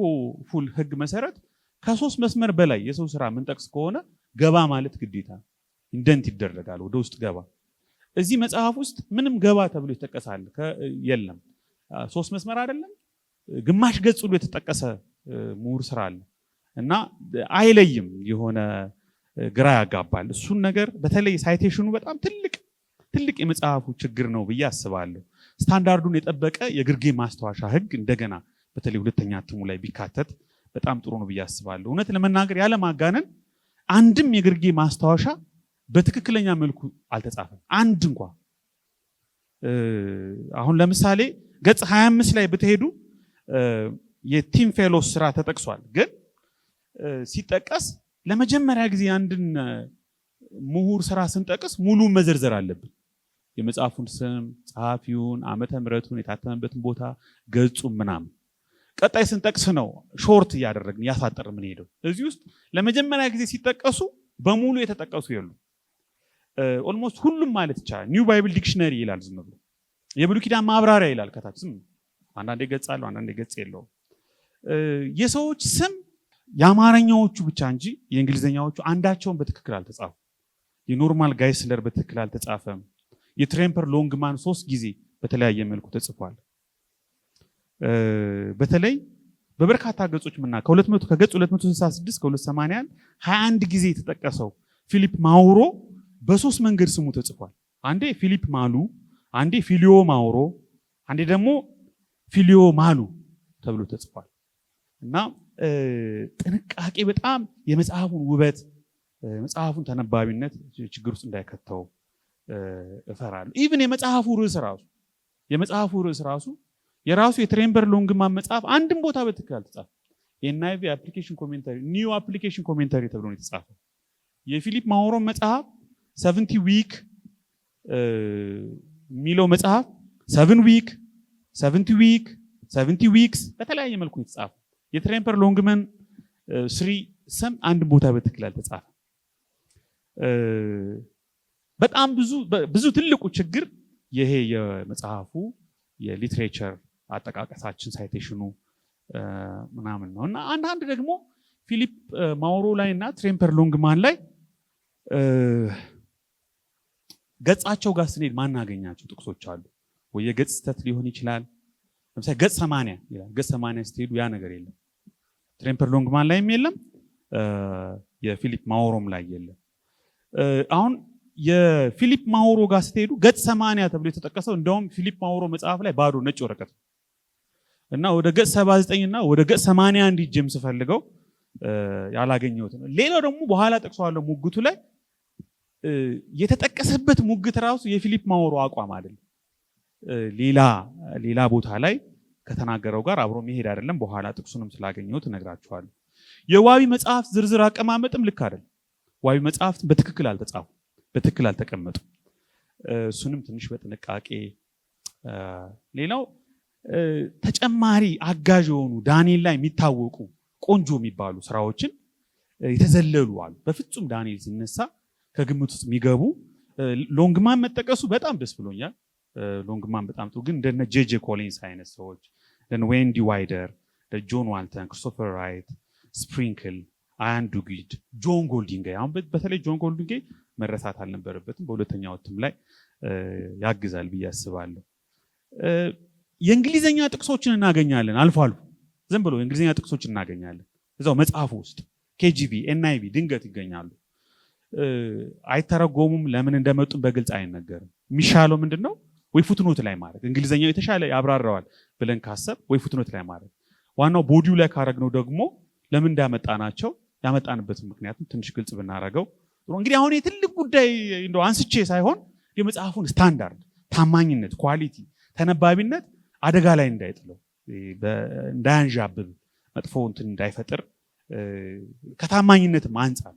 B: full ህግ መሰረት ከሶስት መስመር በላይ የሰው ስራ የምንጠቅስ ከሆነ ገባ ማለት ግዴታ indent ይደረጋል፣ ወደ ውስጥ ገባ። እዚህ መጽሐፍ ውስጥ ምንም ገባ ተብሎ ይጠቀሳል የለም። ሶስት መስመር አይደለም ግማሽ ገጽ ሁሉ የተጠቀሰ ምሁር ስራ አለ እና አይለይም፣ የሆነ ግራ ያጋባል። እሱን ነገር በተለይ citation ኑ በጣም ትልቅ ትልቅ የመጽሐፉ ችግር ነው ብዬ አስባለሁ። ስታንዳርዱን የጠበቀ የግርጌ ማስታወሻ ህግ እንደገና በተለይ ሁለተኛ እትሙ ላይ ቢካተት በጣም ጥሩ ነው ብዬ አስባለሁ። እውነት ለመናገር ያለ ማጋነን አንድም የግርጌ ማስታወሻ በትክክለኛ መልኩ አልተጻፈም። አንድ እንኳ አሁን ለምሳሌ ገጽ 25 ላይ ብትሄዱ የቲም ፌሎስ ስራ ተጠቅሷል። ግን ሲጠቀስ ለመጀመሪያ ጊዜ አንድን ምሁር ስራ ስንጠቅስ ሙሉ መዘርዘር አለብን። የመጽሐፉን ስም፣ ጸሐፊውን፣ ዓመተ ምሕረቱን፣ የታተመበትን ቦታ፣ ገጹን ምናምን። ቀጣይ ስንጠቅስ ነው short እያደረግን እያሳጠርን የምንሄደው። እዚህ ውስጥ ለመጀመሪያ ጊዜ ሲጠቀሱ በሙሉ የተጠቀሱ የሉ። Almost ሁሉም ማለት ይቻላል። New Bible Dictionary ይላል ዝም ብሎ፣ የብሉይ ኪዳን ማብራሪያ ይላል ከታች ዝም፣ አንዳንዴ ገጽ አለው፣ አንዳንዴ ገጽ የለውም። የሰዎች ስም የአማርኛዎቹ ብቻ እንጂ የእንግሊዝኛዎቹ አንዳቸውን በትክክል አልተጻፉ። የኖርማን ጋይስለር በትክክል አልተጻፈም። የትሬምፐር ሎንግማን 3 ጊዜ በተለያየ መልኩ ተጽፏል። በተለይ በበርካታ ገጾች ምና ከ200 ከገጽ 266 ከ281 21 ጊዜ የተጠቀሰው ፊሊፕ ማውሮ በሶስት መንገድ ስሙ ተጽፏል። አንዴ ፊሊፕ ማሉ፣ አንዴ ፊሊዮ ማውሮ፣ አንዴ ደግሞ ፊሊዮ ማሉ ተብሎ ተጽፏል። እና ጥንቃቄ በጣም የመጽሐፉን ውበት መጽሐፉን ተነባቢነት ችግር ውስጥ እንዳይከተው እፈራለሁ። Even የመጽሐፉ ርዕስ ራሱ የራሱ የትሬምፐር ሎንግማን መጽሐፍ አንድም ቦታ በትክክል አልተጻፈም። የ NIV Application Commentary፣ New Application Commentary ተብሎ ነው የተጻፈው። የፊሊፕ ማውሮ መጽሐፍ 70 Week የሚለው መጽሐፍ 7 week፣ 70 week፣ 70 weeks በተለያየ መልኩ የተጻፈው። የትሬምፐር ሎንግመን three ስም አንድም ቦታ በትክክል አልተጻፈም። በጣም ብዙ ብዙ ትልቁ ችግር ይሄ የመጽሐፉ የ literature አጠቃቀሳችን citation ኑ ምናምን ነው። እና አንዳንድ ደግሞ ፊሊፕ ማውሮ ላይ እና ትሬምፐር ሎንግማን ላይ ገጻቸው ጋር ስንሄድ ማናገኛቸው ጥቅሶች አሉ። ወይ የገጽ ስህተት ሊሆን ይችላል። ለምሳሌ ገጽ 80 ይላል። ገጽ 80 ስትሄዱ ያ ነገር የለም። ትሬምፐር ሎንግማን ላይም የለም፣ የፊሊፕ ማውሮም ላይ የለም። አሁን የፊሊፕ ማውሮ ጋር ስትሄዱ ገጽ 80 ተብሎ የተጠቀሰው እንደውም ፊሊፕ ማውሮ መጽሐፍ ላይ ባዶ ነጭ ወረቀት ነው። እና ወደ ገጽ 79 እና ወደ ገጽ 81 ሂጄም ስፈልገው ያላገኘሁት ነው። ሌላው ደግሞ በኋላ ጠቅሰዋለሁ፣ ሙግቱ ላይ የተጠቀሰበት ሙግት ራሱ የፊሊፕ ማውሮ አቋም አይደለም። ሌላ ሌላ ቦታ ላይ ከተናገረው ጋር አብሮ መሄድ አይደለም። በኋላ ጥቅሱንም ስላገኘሁት እነግራችኋለሁ። የዋቢ መጽሐፍ ዝርዝር አቀማመጥም ልክ አይደለም። ዋቢ መጽሐፍት በትክክል አልተጻፉም፣ በትክክል አልተቀመጡም። እሱንም ትንሽ በጥንቃቄ። ሌላው ተጨማሪ አጋዥ የሆኑ ዳንኤል ላይ የሚታወቁ ቆንጆ የሚባሉ ስራዎችን የተዘለሉ አሉ። በፍጹም ዳንኤል ሲነሳ ከግምት ውስጥ የሚገቡ ሎንግማን መጠቀሱ በጣም ደስ ብሎኛል። ሎንግማን በጣም ጥሩ፣ ግን እንደነ ጄጄ ኮሊንስ አይነት ሰዎች፣ እንደነ ዌንዲ ዋይደር፣ ጆን ዋልተን፣ ክሪስቶፈር ራይት፣ ስፕሪንክል፣ አያን ዱጊድ፣ ጆን ጎልዲንጌ። አሁን በተለይ ጆን ጎልዲንጌ መረሳት አልነበረበትም። በሁለተኛው እትም ላይ ያግዛል ብዬ አስባለሁ። የእንግሊዘኛ ጥቅሶችን እናገኛለን። አልፎ አልፎ ዝም ብሎ የእንግሊዘኛ ጥቅሶችን እናገኛለን። እዛው መጽሐፉ ውስጥ KJV፣ NIV ድንገት ይገኛሉ። አይተረጎሙም። ለምን እንደመጡም በግልጽ አይነገርም። የሚሻለው ምንድን ነው? ወይ footnote ላይ ማድረግ፣ እንግሊዘኛው የተሻለ ያብራራዋል ብለን ካሰብ ወይ footnote ላይ ማድረግ። ዋናው body ው ላይ ካረግነው ደግሞ ለምን እንዳመጣናቸው ያመጣንበትን ምክንያቱም ትንሽ ግልጽ ብናደርገው ጥሩ። እንግዲህ አሁን የትልቅ ጉዳይ እንደው አንስቼ ሳይሆን የመጽሐፉን ስታንዳርድ፣ ታማኝነት፣ quality፣ ተነባቢነት አደጋ ላይ እንዳይጥለው፣ እንዳያንዣብብ፣ መጥፎ እንትን እንዳይፈጥር ከታማኝነትም አንጻር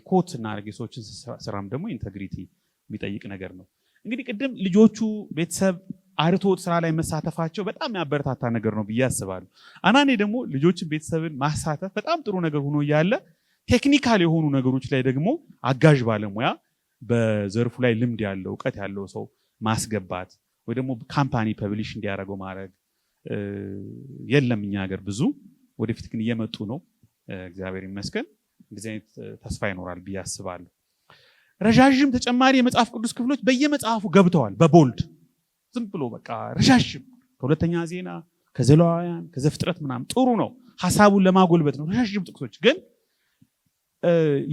B: quote ስናደርግ የሰዎችን ስራም ደግሞ integrity የሚጠይቅ ነገር ነው። እንግዲህ ቅድም ልጆቹ ቤተሰብ አርትዖት ስራ ላይ መሳተፋቸው በጣም ያበረታታ ነገር ነው ብዬ አስባለሁ። አንዳንዴ ደግሞ ልጆችን ቤተሰብን ማሳተፍ በጣም ጥሩ ነገር ሆኖ እያለ technical የሆኑ ነገሮች ላይ ደግሞ አጋዥ ባለሙያ፣ በዘርፉ ላይ ልምድ ያለው፣ እውቀት ያለው ሰው ማስገባት ወይ ደግሞ company publish እንዲያደርገው ማድረግ የለም እኛ ሀገር ብዙ። ወደፊት ግን እየመጡ ነው። እግዚአብሔር ይመስገን እንደዚህ አይነት ተስፋ ይኖራል ብዬ አስባለሁ። ረዣዥም ተጨማሪ የመጽሐፍ ቅዱስ ክፍሎች በየመጽሐፉ ገብተዋል። በ bold ዝም ብሎ በቃ ረዣዥም ከሁለተኛ ዜና፣ ከዘሌዋውያን፣ ከዘፍጥረት ምናምን ጥሩ ነው፣ ሀሳቡን ለማጎልበት ነው። ረዣዥም ጥቅሶች ግን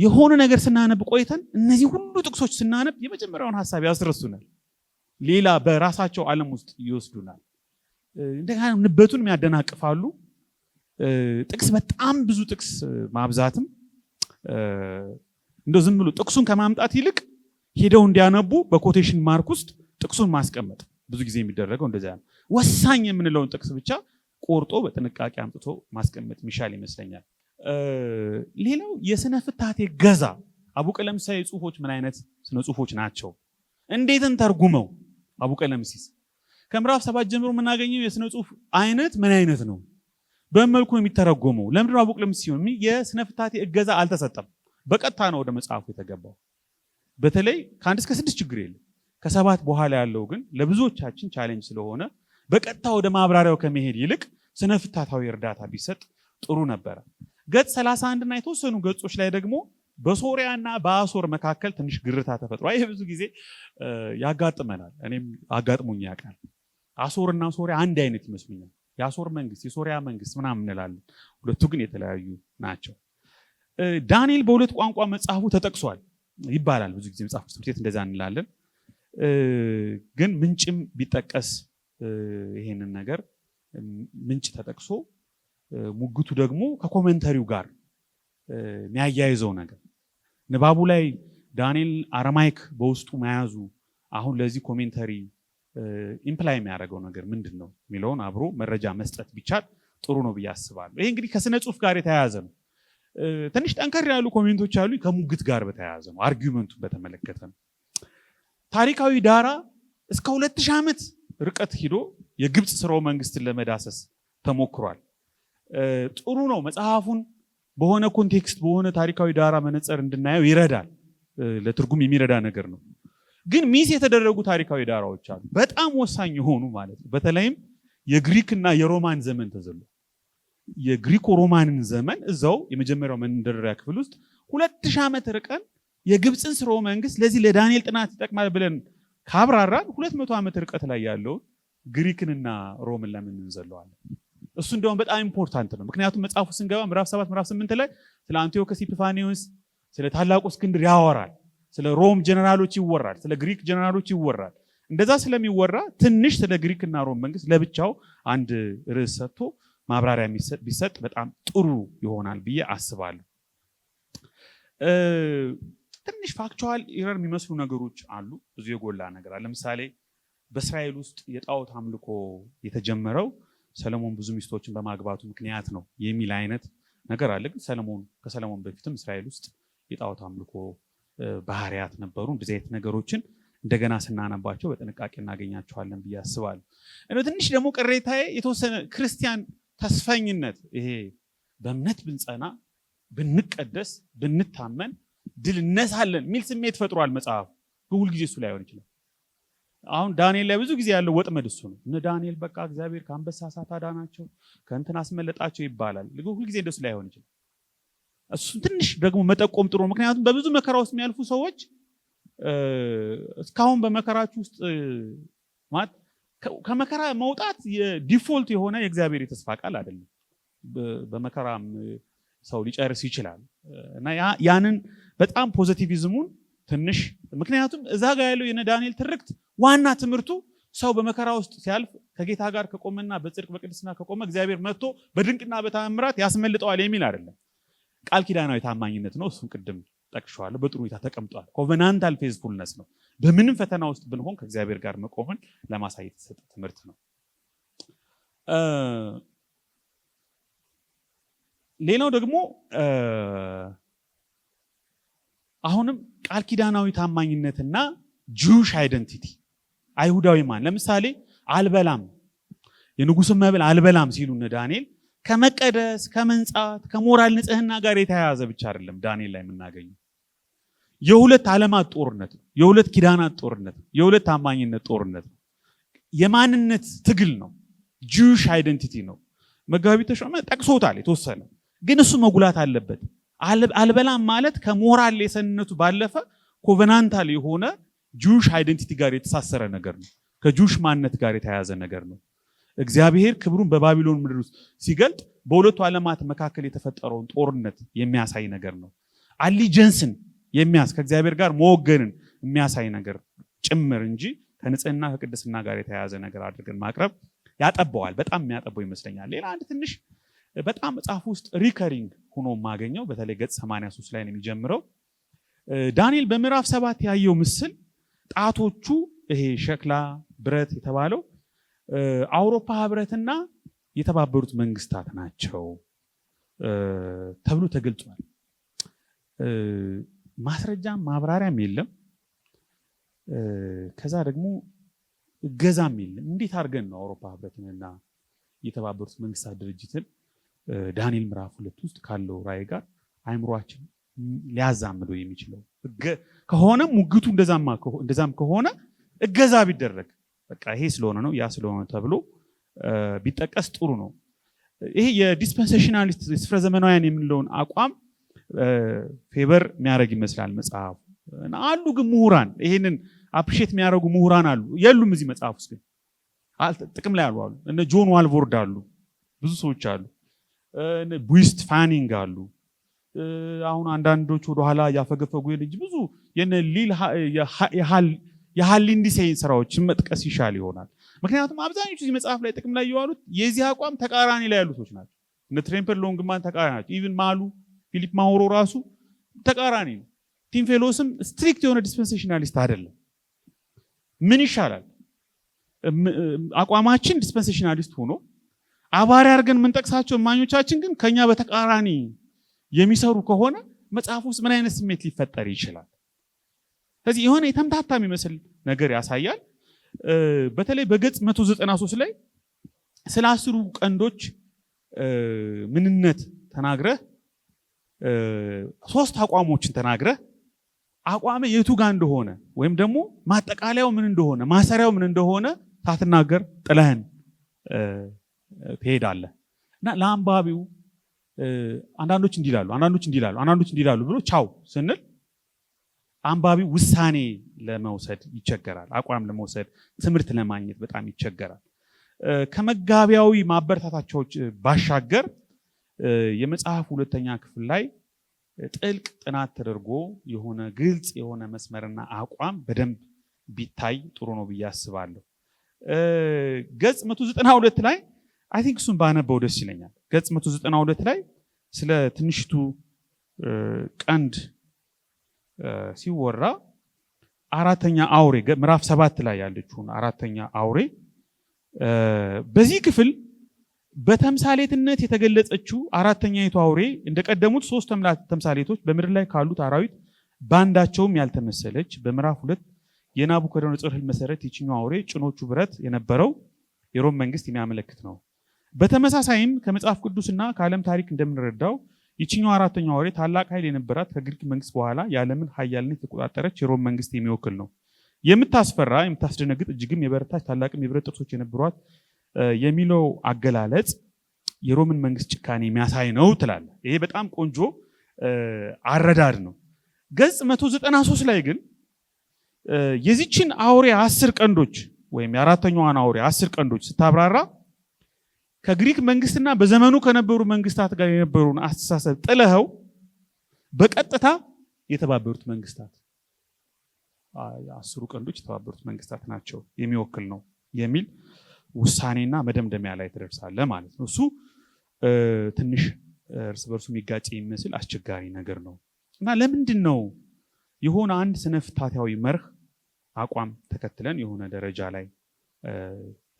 B: የሆነ ነገር ስናነብ ቆይተን እነዚህ ሁሉ ጥቅሶች ስናነብ የመጀመሪያውን ሀሳብ ያስረሱናል። ሌላ በራሳቸው ዓለም ውስጥ ይወስዱናል። እንደገና ንበቱንም ያደናቅፋሉ። ጥቅስ በጣም ብዙ ጥቅስ ማብዛትም እንደው ዝም ብሎ ጥቅሱን ከማምጣት ይልቅ ሄደው እንዲያነቡ በ quotation mark ውስጥ ጥቅሱን ማስቀመጥ ብዙ ጊዜ የሚደረገው እንደዚያ ነው። ወሳኝ የምንለውን ጥቅስ ብቻ ቆርጦ በጥንቃቄ አምጥቶ ማስቀመጥ የሚሻል ይመስለኛል። ሌላው የስነ ፍታቴ ገዛ አቡቀለምሲሳዊ ጽሁፎች ምን አይነት ስነ ጽሁፎች ናቸው? እንዴትን ተርጉመው አቡቀለምሲስ ከምዕራፍ 7 ጀምሮ የምናገኘው የስነ ጽሁፍ አይነት ምን አይነት ነው? በምን መልኩ ነው የሚተረጎመው? ለምንድን ነው አቡቀለምሲስ ሲሆን የስነ ፍታቴ እገዛ አልተሰጠም። በቀጥታ ነው ወደ መጽሐፉ የተገባው። በተለይ ከ1 እስከ 6 ችግር የለም። ከ7 በኋላ ያለው ግን ለብዙዎቻችን challenge ስለሆነ በቀጥታ ወደ ማብራሪያው ከመሄድ ይልቅ ስነ ፍታታዊ እርዳታ ቢሰጥ ጥሩ ነበረ። ገጽ 31 እና የተወሰኑ ገጾች ላይ ደግሞ በሶሪያና በአሶር መካከል ትንሽ ግርታ ተፈጥሯል። ይሄ ብዙ ጊዜ ያጋጥመናል። እኔም አጋጥሞኝ ያውቃል። አሶርና ሶሪያ አንድ አይነት ይመስሉኛል። የአሶር መንግስት፣ የሶሪያ መንግስት ምናምን እንላለን። ሁለቱ ግን የተለያዩ ናቸው። ዳንኤል በሁለት ቋንቋ መጽሐፉ ተጠቅሷል ይባላል። ብዙ ጊዜ መጽሐፍ ትምህርት ቤት እንደዛ እንላለን። ግን ምንጭም ቢጠቀስ ይሄንን ነገር ምንጭ ተጠቅሶ ሙግቱ ደግሞ ከ commentary ው ጋር የሚያያይዘው ነገር ንባቡ ላይ ዳንኤል Aramaic በውስጡ መያዙ አሁን ለዚህ commentary imply የሚያደርገው ነገር ምንድን ነው የሚለውን አብሮ መረጃ መስጠት ቢቻል ጥሩ ነው ብዬ አስባለሁ። ይሄ እንግዲህ ከስነ ጽሁፍ ጋር የተያያዘ ነው። ትንሽ ጠንከር ያሉ comment ኦች አሉ፣ ከሙግት ጋር በተያያዘ ነው፣ argument ኡን በተመለከተ ነው። ታሪካዊ ዳራ እስከ 2000 ዓመት ርቀት ሂዶ የግብፅ ስርወ መንግስትን ለመዳሰስ ተሞክሯል። ጥሩ ነው። መጽሐፉን በሆነ context፣ በሆነ ታሪካዊ ዳራ መነጽር እንድናየው ይረዳል። ለትርጉም የሚረዳ ነገር ነው። ግን miss የተደረጉ ታሪካዊ ዳራዎች አሉ፣ በጣም ወሳኝ የሆኑ ማለት ነው። በተለይም የግሪክና የሮማን ዘመን ተዘሎ የግሪኮ ሮማንን ዘመን እዛው የመጀመሪያው መንደርደሪያ ክፍል ውስጥ 2000 ዓመት ርቀን የግብፅን ስርወ መንግስት ለዚህ ለዳንኤል ጥናት ይጠቅማል ብለን ካብራራን 200 ዓመት ርቀት ላይ ያለውን ግሪክንና ሮምን ለምን እንዘለዋለን? እሱ እንደውም በጣም important ነው። ምክንያቱም መጽሐፉ ስንገባ ምዕራፍ 7፣ ምዕራፍ 8 ላይ ስለ አንቲዮከስ ኢፒፋኒዮስ፣ ስለ ታላቁ እስክንድር ያወራል። ስለ ሮም ጀነራሎች ይወራል። ስለ ግሪክ ጀነራሎች ይወራል። እንደዛ ስለሚወራ ትንሽ ስለ ግሪክና ሮም መንግስት ለብቻው አንድ ርዕስ ሰጥቶ ማብራሪያ ቢሰጥ በጣም ጥሩ ይሆናል ብዬ አስባለሁ። ትንሽ factual error የሚመስሉ ነገሮች አሉ። ብዙ የጎላ ነገር አለ። ለምሳሌ በእስራኤል ውስጥ የጣዖት አምልኮ የተጀመረው ሰለሞን ብዙ ሚስቶችን በማግባቱ ምክንያት ነው የሚል አይነት ነገር አለ። ግን ከሰለሞን በፊትም እስራኤል ውስጥ የጣዖት አምልኮ ባህሪያት ነበሩ። እንደዚህ አይነት ነገሮችን እንደገና ስናነባቸው በጥንቃቄ እናገኛቸዋለን ብዬ አስባለሁ። ትንሽ ደግሞ ቅሬታዬ የተወሰነ ክርስቲያን ተስፈኝነት፣ ይሄ በእምነት ብንጸና፣ ብንቀደስ፣ ብንታመን ድል እነሳለን የሚል ስሜት ፈጥሯል መጽሐፉ። ግን ሁልጊዜ እሱ ላይሆን ይችላል። አሁን ዳንኤል ላይ ብዙ ጊዜ ያለው ወጥመድ እሱ ነው። እነ ዳንኤል በቃ እግዚአብሔር ከአንበሳ እሳት አዳናቸው፣ ከእንትን አስመለጣቸው ይባላል። ግን ሁልጊዜ እንደሱ ላይሆን ይችላል። እሱን ትንሽ ደግሞ መጠቆም ጥሩ ነው። ምክንያቱም በብዙ መከራ ውስጥ የሚያልፉ ሰዎች እስካሁን በመከራችሁ ውስጥ ማለት ከመከራ መውጣት የ default የሆነ የእግዚአብሔር የተስፋ ቃል አይደለም። በመከራም ሰው ሊጨርስ ይችላል እና ያንን በጣም positivism ኡን ትንሽ፣ ምክንያቱም እዛ ጋር ያለው የነ ዳንኤል ትርክት ዋና ትምህርቱ ሰው በመከራ ውስጥ ሲያልፍ ከጌታ ጋር ከቆመና በጽድቅ በቅድስና ከቆመ እግዚአብሔር መጥቶ በድንቅና በተአምራት ያስመልጠዋል የሚል አይደለም። ቃል ኪዳናዊ ታማኝነት ነው። እሱን ቅድም ጠቅሼዋለሁ። በጥሩ ሁኔታ ተቀምጧል። Covenantal faithfulness ነው። በምንም ፈተና ውስጥ ብንሆን ከእግዚአብሔር ጋር መቆምን ለማሳየት የተሰጠ ትምህርት ነው። ሌላው ደግሞ አሁንም ቃል ኪዳናዊ ታማኝነትና Jewish identity፣ አይሁዳዊ ማን ለምሳሌ አልበላም፣ የንጉስን መብል አልበላም ሲሉ እነ ዳንኤል ከመቀደስ፣ ከመንጻት፣ ከሞራል ንጽህና ጋር የተያያዘ ብቻ አይደለም። ዳንኤል ላይ የምናገኘው የሁለት ዓለማት ጦርነት ነው። የሁለት ኪዳናት ጦርነት ነው። የሁለት ታማኝነት ጦርነት ነው። የማንነት ትግል ነው። Jewish identity ነው። መጋቢ ተሾመ ጠቅሶታል የተወሰነ፣ ግን እሱ መጉላት አለበት። አልበላም ማለት ከሞራል lesson ነቱ ባለፈ covenantal የሆነ Jewish identity ጋር የተሳሰረ ነገር ነው። ከ Jewish ማንነት ጋር የተያያዘ ነገር ነው። እግዚአብሔር ክብሩን በባቢሎን ምድር ውስጥ ሲገልጥ በሁለቱ ዓለማት መካከል የተፈጠረውን ጦርነት የሚያሳይ ነገር ነው። Allegiance ን የሚያስ ከእግዚአብሔር ጋር መወገንን የሚያሳይ ነገር ጭምር እንጂ ከንጽህና ከቅድስና ጋር የተያያዘ ነገር አድርገን ማቅረብ ያጠበዋል። በጣም የሚያጠበው ይመስለኛል። ሌላ አንድ ትንሽ በጣም መጽሐፍ ውስጥ recurring ሆኖ የማገኘው፣ በተለይ ገጽ 83 ላይ ነው የሚጀምረው። ዳንኤል በምዕራፍ 7 ያየው ምስል ጣቶቹ ይሄ ሸክላ ብረት የተባለው አውሮፓ ህብረትና የተባበሩት መንግስታት ናቸው ተብሎ ተገልጿል። ማስረጃም ማብራሪያም የለም። ከዛ ደግሞ እገዛም የለም። እንዴት አድርገን ነው አውሮፓ ህብረትንና የተባበሩት መንግስታት ድርጅትን ዳንኤል ምዕራፍ 2 ውስጥ ካለው ራእይ ጋር አይምሯችን ሊያዛምደው የሚችለው? ከሆነም ሙግቱ እንደዛም ከሆነ እገዛ ቢደረግ በቃ ይሄ ስለሆነ ነው ያ ስለሆነ ተብሎ ቢጠቀስ ጥሩ ነው። ይሄ የ dispensationalist ስፍረ ዘመናውያን የምንለውን አቋም favor የሚያደርግ ይመስላል መጽሐፉ። አሉ ግን ምሁራን ይሄንን appreciate የሚያደርጉ ምሁራን አሉ። የሉም እዚህ መጽሐፍ ውስጥ ግን ጥቅም ላይ አሉ። እነ ጆን ዋልቮርድ አሉ፣ ብዙ ሰዎች አሉ። እነ ቡይስት ፋኒንግ አሉ። አሁን አንዳንዶች ወደኋላ እያፈገፈጉ እንጂ ብዙ የነ ሊል የሃል ሊንድሴይን ስራዎችን መጥቀስ ይሻል ይሆናል። ምክንያቱም አብዛኞቹ እዚህ መጽሐፍ ላይ ጥቅም ላይ የዋሉት የዚህ አቋም ተቃራኒ ላይ ያሉ ሰዎች ናቸው። እነ ትሬምፐር ሎንግማን ተቃራኒ ናቸው። Even ማሉ ፊሊፕ ማውሮ ራሱ ተቃራኒ ነው። ቲም ፌሎስም strict የሆነ dispensationalist አይደለም። ምን ይሻላል? አቋማችን dispensationalist ሆኖ አባሪ አድርገን የምንጠቅሳቸው እማኞቻችን ግን ከኛ በተቃራኒ የሚሰሩ ከሆነ መጽሐፍ ውስጥ ምን አይነት ስሜት ሊፈጠር ይችላል? ስለዚህ የሆነ የተምታታ የሚመስል ነገር ያሳያል። በተለይ በገጽ 193 ላይ ስለ 10 ቀንዶች ምንነት ተናግረህ 3 አቋሞችን ተናግረህ አቋም የቱ ጋር እንደሆነ ወይም ደግሞ ማጠቃለያው ምን እንደሆነ ማሰሪያው ምን እንደሆነ ሳትናገር ጥለህን ትሄዳለህ። እና ለአንባቢው አንዳንዶች እንዲህ ይላሉ፣ አንዳንዶች እንዲህ ይላሉ፣ አንዳንዶች እንዲህ ይላሉ ብሎ ቻው ስንል አንባቢው ውሳኔ ለመውሰድ ይቸገራል። አቋም ለመውሰድ ትምህርት ለማግኘት በጣም ይቸገራል። ከመጋቢያዊ ማበረታታቻዎች ባሻገር የመጽሐፍ ሁለተኛ ክፍል ላይ ጥልቅ ጥናት ተደርጎ የሆነ ግልጽ የሆነ መስመርና አቋም በደንብ ቢታይ ጥሩ ነው ብዬ አስባለሁ። ገጽ 192 ላይ I think እሱን ባነበው ደስ ይለኛል። ገጽ 192 ላይ ስለ ትንሽቱ ቀንድ ሲወራ አራተኛ አውሬ ምዕራፍ 7 ላይ ያለችውን አራተኛ አውሬ በዚህ ክፍል በተምሳሌትነት የተገለጸችው አራተኛይቱ አውሬ እንደቀደሙት 3 ተምሳሌቶች በምድር ላይ ካሉት አራዊት ባንዳቸውም ያልተመሰለች በምዕራፍ 2 የናቡከደነፆር ህልም መሰረት ይችኛው አውሬ ጭኖቹ ብረት የነበረው የሮም መንግስት የሚያመለክት ነው። በተመሳሳይም ከመጽሐፍ ቅዱስና ከዓለም ታሪክ እንደምንረዳው ይችኛው አራተኛው አውሬ ታላቅ ኃይል የነበራት ከግሪክ መንግስት በኋላ የዓለምን ኃያልነት የተቆጣጠረች የሮም መንግስት የሚወክል ነው። የምታስፈራ የምታስደነግጥ እጅግም የበረታች ታላቅም የብረት ጥርሶች የነበሯት የሚለው አገላለጽ የሮምን መንግስት ጭካኔ የሚያሳይ ነው ትላለህ። ይሄ በጣም ቆንጆ አረዳድ ነው። ገጽ 193 ላይ ግን የዚችን አውሬ 10 ቀንዶች ወይም የአራተኛዋን አውሬ 10 ቀንዶች ስታብራራ ከግሪክ መንግስትና በዘመኑ ከነበሩ መንግስታት ጋር የነበሩን አስተሳሰብ ጥለኸው በቀጥታ የተባበሩት መንግስታት 10 ቀንዶች የተባበሩት መንግስታት ናቸው የሚወክል ነው የሚል ውሳኔና መደምደሚያ ላይ ትደርሳለህ ማለት ነው። እሱ ትንሽ እርስ በርሱ የሚጋጭ የሚመስል አስቸጋሪ ነገር ነው። እና ለምንድን ነው የሆነ አንድ ስነ ፍታታዊ መርህ አቋም ተከትለን የሆነ ደረጃ ላይ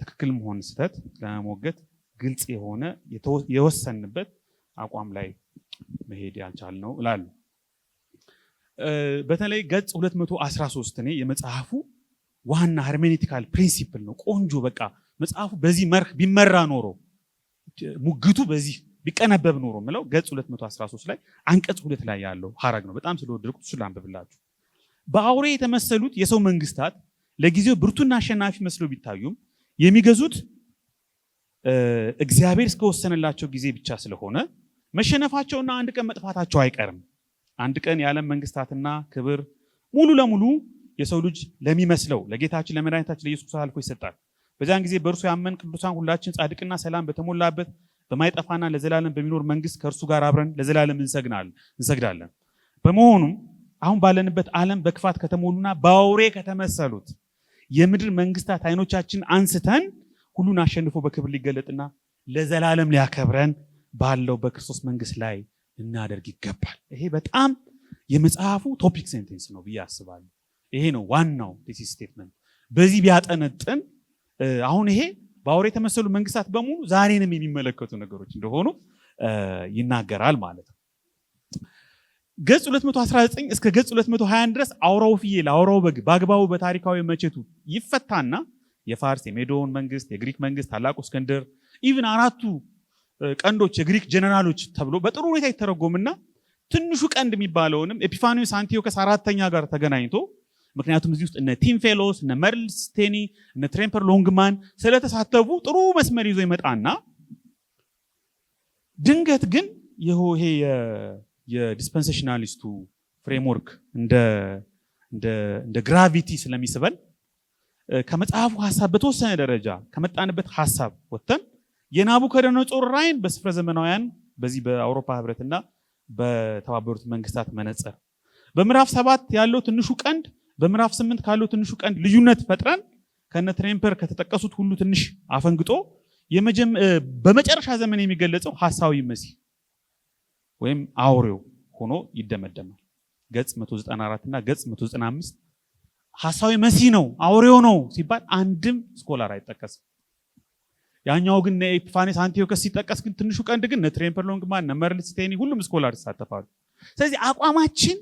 B: ትክክል መሆን ስህተት ለመሞገት ግልጽ የሆነ የወሰንበት አቋም ላይ መሄድ ያልቻልነው እላለሁ። በተለይ ገጽ 213 እኔ የመጽሐፉ ዋና hermeneutical principle ነው። ቆንጆ በቃ መጽሐፉ በዚህ መርህ ቢመራ ኖሮ ሙግቱ በዚህ ቢቀነበብ ኖሮ ምለው ገጽ 213 ላይ አንቀጽ 2 ላይ ያለው ሐረግ ነው። በጣም ስለወደድኩት እሱን ላንብብላችሁ። በአውሬ የተመሰሉት የሰው መንግስታት ለጊዜው ብርቱና አሸናፊ መስለው ቢታዩም የሚገዙት እግዚአብሔር እስከወሰነላቸው ጊዜ ብቻ ስለሆነ መሸነፋቸውና አንድ ቀን መጥፋታቸው አይቀርም። አንድ ቀን የዓለም መንግስታትና ክብር ሙሉ ለሙሉ የሰው ልጅ ለሚመስለው ለጌታችን ለመድኃኒታችን ለኢየሱስ ክርስቶስ አልፎ ይሰጣል። በዚያን ጊዜ በእርሱ ያመን ቅዱሳን ሁላችን ጻድቅና ሰላም በተሞላበት በማይጠፋና ለዘላለም በሚኖር መንግስት ከእርሱ ጋር አብረን ለዘላለም እንሰግዳለን። በመሆኑም አሁን ባለንበት ዓለም በክፋት ከተሞሉና በአውሬ ከተመሰሉት የምድር መንግስታት አይኖቻችን አንስተን ሁሉን አሸንፎ በክብር ሊገለጥና ለዘላለም ሊያከብረን ባለው በክርስቶስ መንግስት ላይ ልናደርግ ይገባል። ይሄ በጣም የመጽሐፉ topic sentence ነው ብዬ አስባለሁ። ይሄ ነው ዋናው thesis statement። በዚህ ቢያጠነጥን አሁን ይሄ በአውሬ የተመሰሉ መንግስታት በሙሉ ዛሬንም የሚመለከቱ ነገሮች እንደሆኑ ይናገራል ማለት ነው። ገጽ 219 እስከ ገጽ 221 ድረስ አውራው ፍየል፣ አውራው በግ በአግባቡ በታሪካዊ መቼቱ ይፈታና የፋርስ፣ የሜዶን መንግስት፣ የግሪክ መንግስት፣ ታላቁ እስክንድር፣ even አራቱ ቀንዶች የግሪክ ጀነራሎች ተብሎ በጥሩ ሁኔታ ይተረጎምና ትንሹ ቀንድ የሚባለውንም ኤፒፋኒዮስ አንቲዮከስ አራተኛ ጋር ተገናኝቶ፣ ምክንያቱም እዚህ ውስጥ እነ ቲም ፌሎስ፣ እነ መርል ስቴኒ፣ እነ ትሬምፐር ሎንግማን ስለተሳተፉ ጥሩ መስመር ይዞ ይመጣና ድንገት ግን ይሄ የ dispensationalist ኡ framework እንደ gravity ስለሚስበን ከመጽሐፉ ሀሳብ በተወሰነ ደረጃ ከመጣንበት ሀሳብ ወጥተን የናቡከደነጾር ራእይን በስፍረ ዘመናውያን፣ በዚህ በአውሮፓ ህብረትና በተባበሩት መንግስታት መነጽር፣ በምዕራፍ 7 ያለው ትንሹ ቀንድ በምዕራፍ 8 ካለው ትንሹ ቀንድ ልዩነት ፈጥረን፣ ከነ ትሬምፐር ከተጠቀሱት ሁሉ ትንሽ አፈንግጦ በመጨረሻ ዘመን የሚገለጸው ሐሳዊ መሲህ ወይም አውሬው ሆኖ ይደመደማል። ገጽ 194 እና ገጽ 195 ሐሳዊ መሲህ ነው፣ አውሬው ነው ሲባል አንድም scholar አይጠቀስም። ያኛው ግን ኤፒፋኔስ አንቲዮከስ ሲጠቀስ ግን፣ ትንሹ ቀንድ ግን እነ ትሬምፐር ሎንግማን፣ እነ መርል ስቴኒ፣ ሁሉም scholar ይሳተፋሉ። ስለዚህ አቋማችን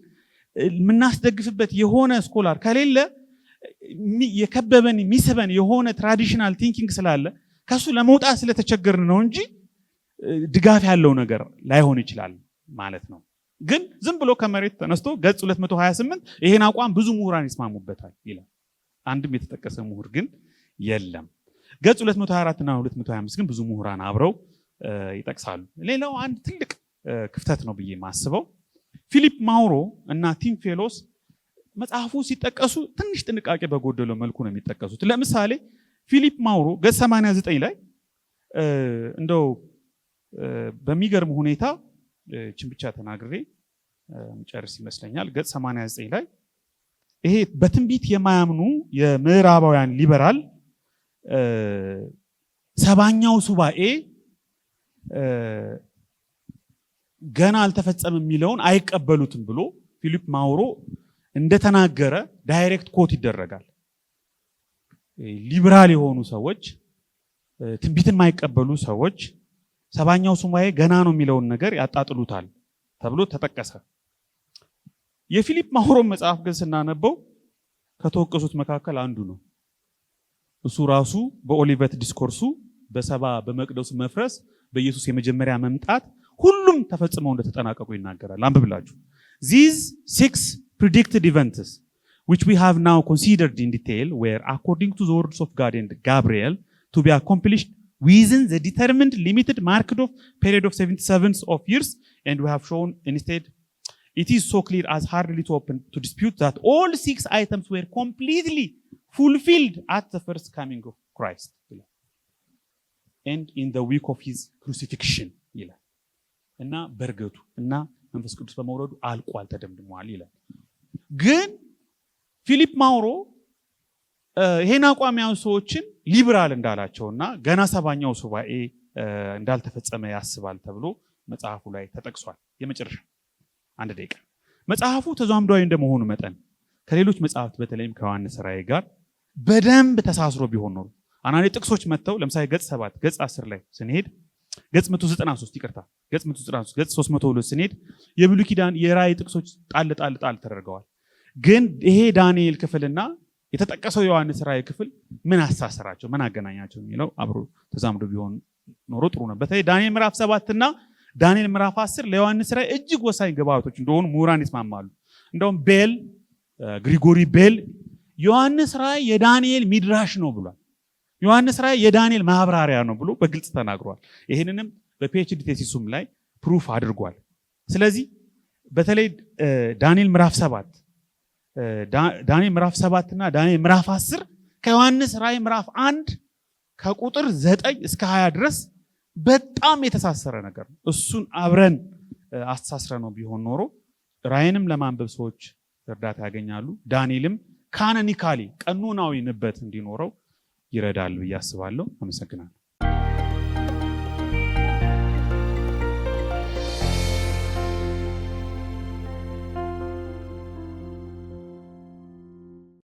B: የምናስደግፍበት የሆነ scholar ከሌለ፣ የከበበን የሚስበን የሆነ traditional thinking ስላለ ከሱ ለመውጣት ስለተቸገርን ነው እንጂ ድጋፍ ያለው ነገር ላይሆን ይችላል ማለት ነው። ግን ዝም ብሎ ከመሬት ተነስቶ ገጽ 228 ይሄን አቋም ብዙ ምሁራን ይስማሙበታል ይላል። አንድም የተጠቀሰ ምሁር ግን የለም። ገጽ 224 እና 225 ግን ብዙ ምሁራን አብረው ይጠቅሳሉ። ሌላው አንድ ትልቅ ክፍተት ነው ብዬ የማስበው፣ ፊሊፕ ማውሮ እና ቲም ፌሎስ መጽሐፉ ሲጠቀሱ ትንሽ ጥንቃቄ በጎደለው መልኩ ነው የሚጠቀሱት። ለምሳሌ ፊሊፕ ማውሮ ገጽ 89 ላይ እንደው በሚገርም ሁኔታ፣ ይችን ብቻ ተናግሬ ምጨርስ ይመስለኛል። ገጽ 89 ላይ ይሄ በትንቢት የማያምኑ የምዕራባውያን ሊበራል ሰባኛው ሱባኤ ገና አልተፈጸመም የሚለውን አይቀበሉትም ብሎ ፊሊፕ ማውሮ እንደተናገረ direct quote ይደረጋል። ሊበራል የሆኑ ሰዎች፣ ትንቢትን የማይቀበሉ ሰዎች ሰባኛው ሱባኤ ገና ነው የሚለውን ነገር ያጣጥሉታል ተብሎ ተጠቀሰ። የፊሊፕ ማውሮን መጽሐፍ ግን ስናነበው ከተወቀሱት መካከል አንዱ ነው። እሱ ራሱ በ Olivet Discourse ኡ በሰባ በመቅደሱ መፍረስ፣ በኢየሱስ የመጀመሪያ መምጣት ሁሉም ተፈጽመው እንደተጠናቀቁ ይናገራል። አንብብላችሁ። "These six predicted events, which we have now considered in detail, were, according to the words of God and Gabriel, to be accomplished within the determined, limited, marked off period of 77 of years, and we have shown instead it is so clear as hardly to open to dispute that all six items were completely fulfilled at the first coming of Christ and in the week of his crucifixion" ይላል እና በእርገቱ እና መንፈስ ቅዱስ በመውረዱ አልቋል፣ ተደምድሟል ይላል። ግን ፊሊፕ ማውሮ ይሄን አቋም ያዙ ሰዎችን ሊብራል እንዳላቸውና ገና ሰባኛው ሱባኤ እንዳልተፈጸመ ያስባል ተብሎ መጽሐፉ ላይ ተጠቅሷል። የመጨረሻ አንድ ደቂቃ። መጽሐፉ ተዛምዷዊ እንደመሆኑ መጠን ከሌሎች መጽሐፍት በተለይም ከዮሐንስ ራእይ ጋር በደንብ ተሳስሮ ቢሆን ኖሮ፣ አንዳንድ ጥቅሶች መጥተው ለምሳሌ ገጽ 7፣ ገጽ 10 ላይ ስንሄድ፣ ገጽ 193፣ ይቅርታ፣ ገጽ 193፣ ገጽ 302 ስንሄድ የብሉይ ኪዳን የራእይ ጥቅሶች ጣል ጣል ጣል ተደርገዋል። ግን ይሄ ዳንኤል ክፍልና የተጠቀሰው ዮሐንስ ራእይ ክፍል ምን አሳሰራቸው፣ ምን አገናኛቸው የሚለው አብሮ ተዛምዶ ቢሆን ኖሮ ጥሩ ነው። በተለይ ዳንኤል ምዕራፍ 7 እና ዳንኤል ምዕራፍ 10 ለዮሐንስ ራእይ እጅግ ወሳኝ ግብአቶች እንደሆኑ ምሁራን ይስማማሉ። እንደውም ቤል፣ ግሪጎሪ ቤል ዮሐንስ ራእይ የዳንኤል ሚድራሽ ነው ብሏል። ዮሐንስ ራእይ የዳንኤል ማብራሪያ ነው ብሎ በግልጽ ተናግሯል። ይህንንም በ PhD thesis ኡም ላይ proof አድርጓል። ስለዚህ በተለይ ዳንኤል ምዕራፍ 7 እና ዳንኤል ምዕራፍ 10 ከዮሐንስ ራእይ ምዕራፍ 1 ከቁጥር 9 እስከ 20 ድረስ በጣም የተሳሰረ ነገር ነው። እሱን አብረን አስተሳስረነው ቢሆን ኖሮ ራእይንም ለማንበብ ሰዎች እርዳታ ያገኛሉ። ዳንኤልም canonically ቀኖናዊ ንበት እንዲኖረው ይረዳል ብዬ አስባለሁ። አመሰግናለሁ።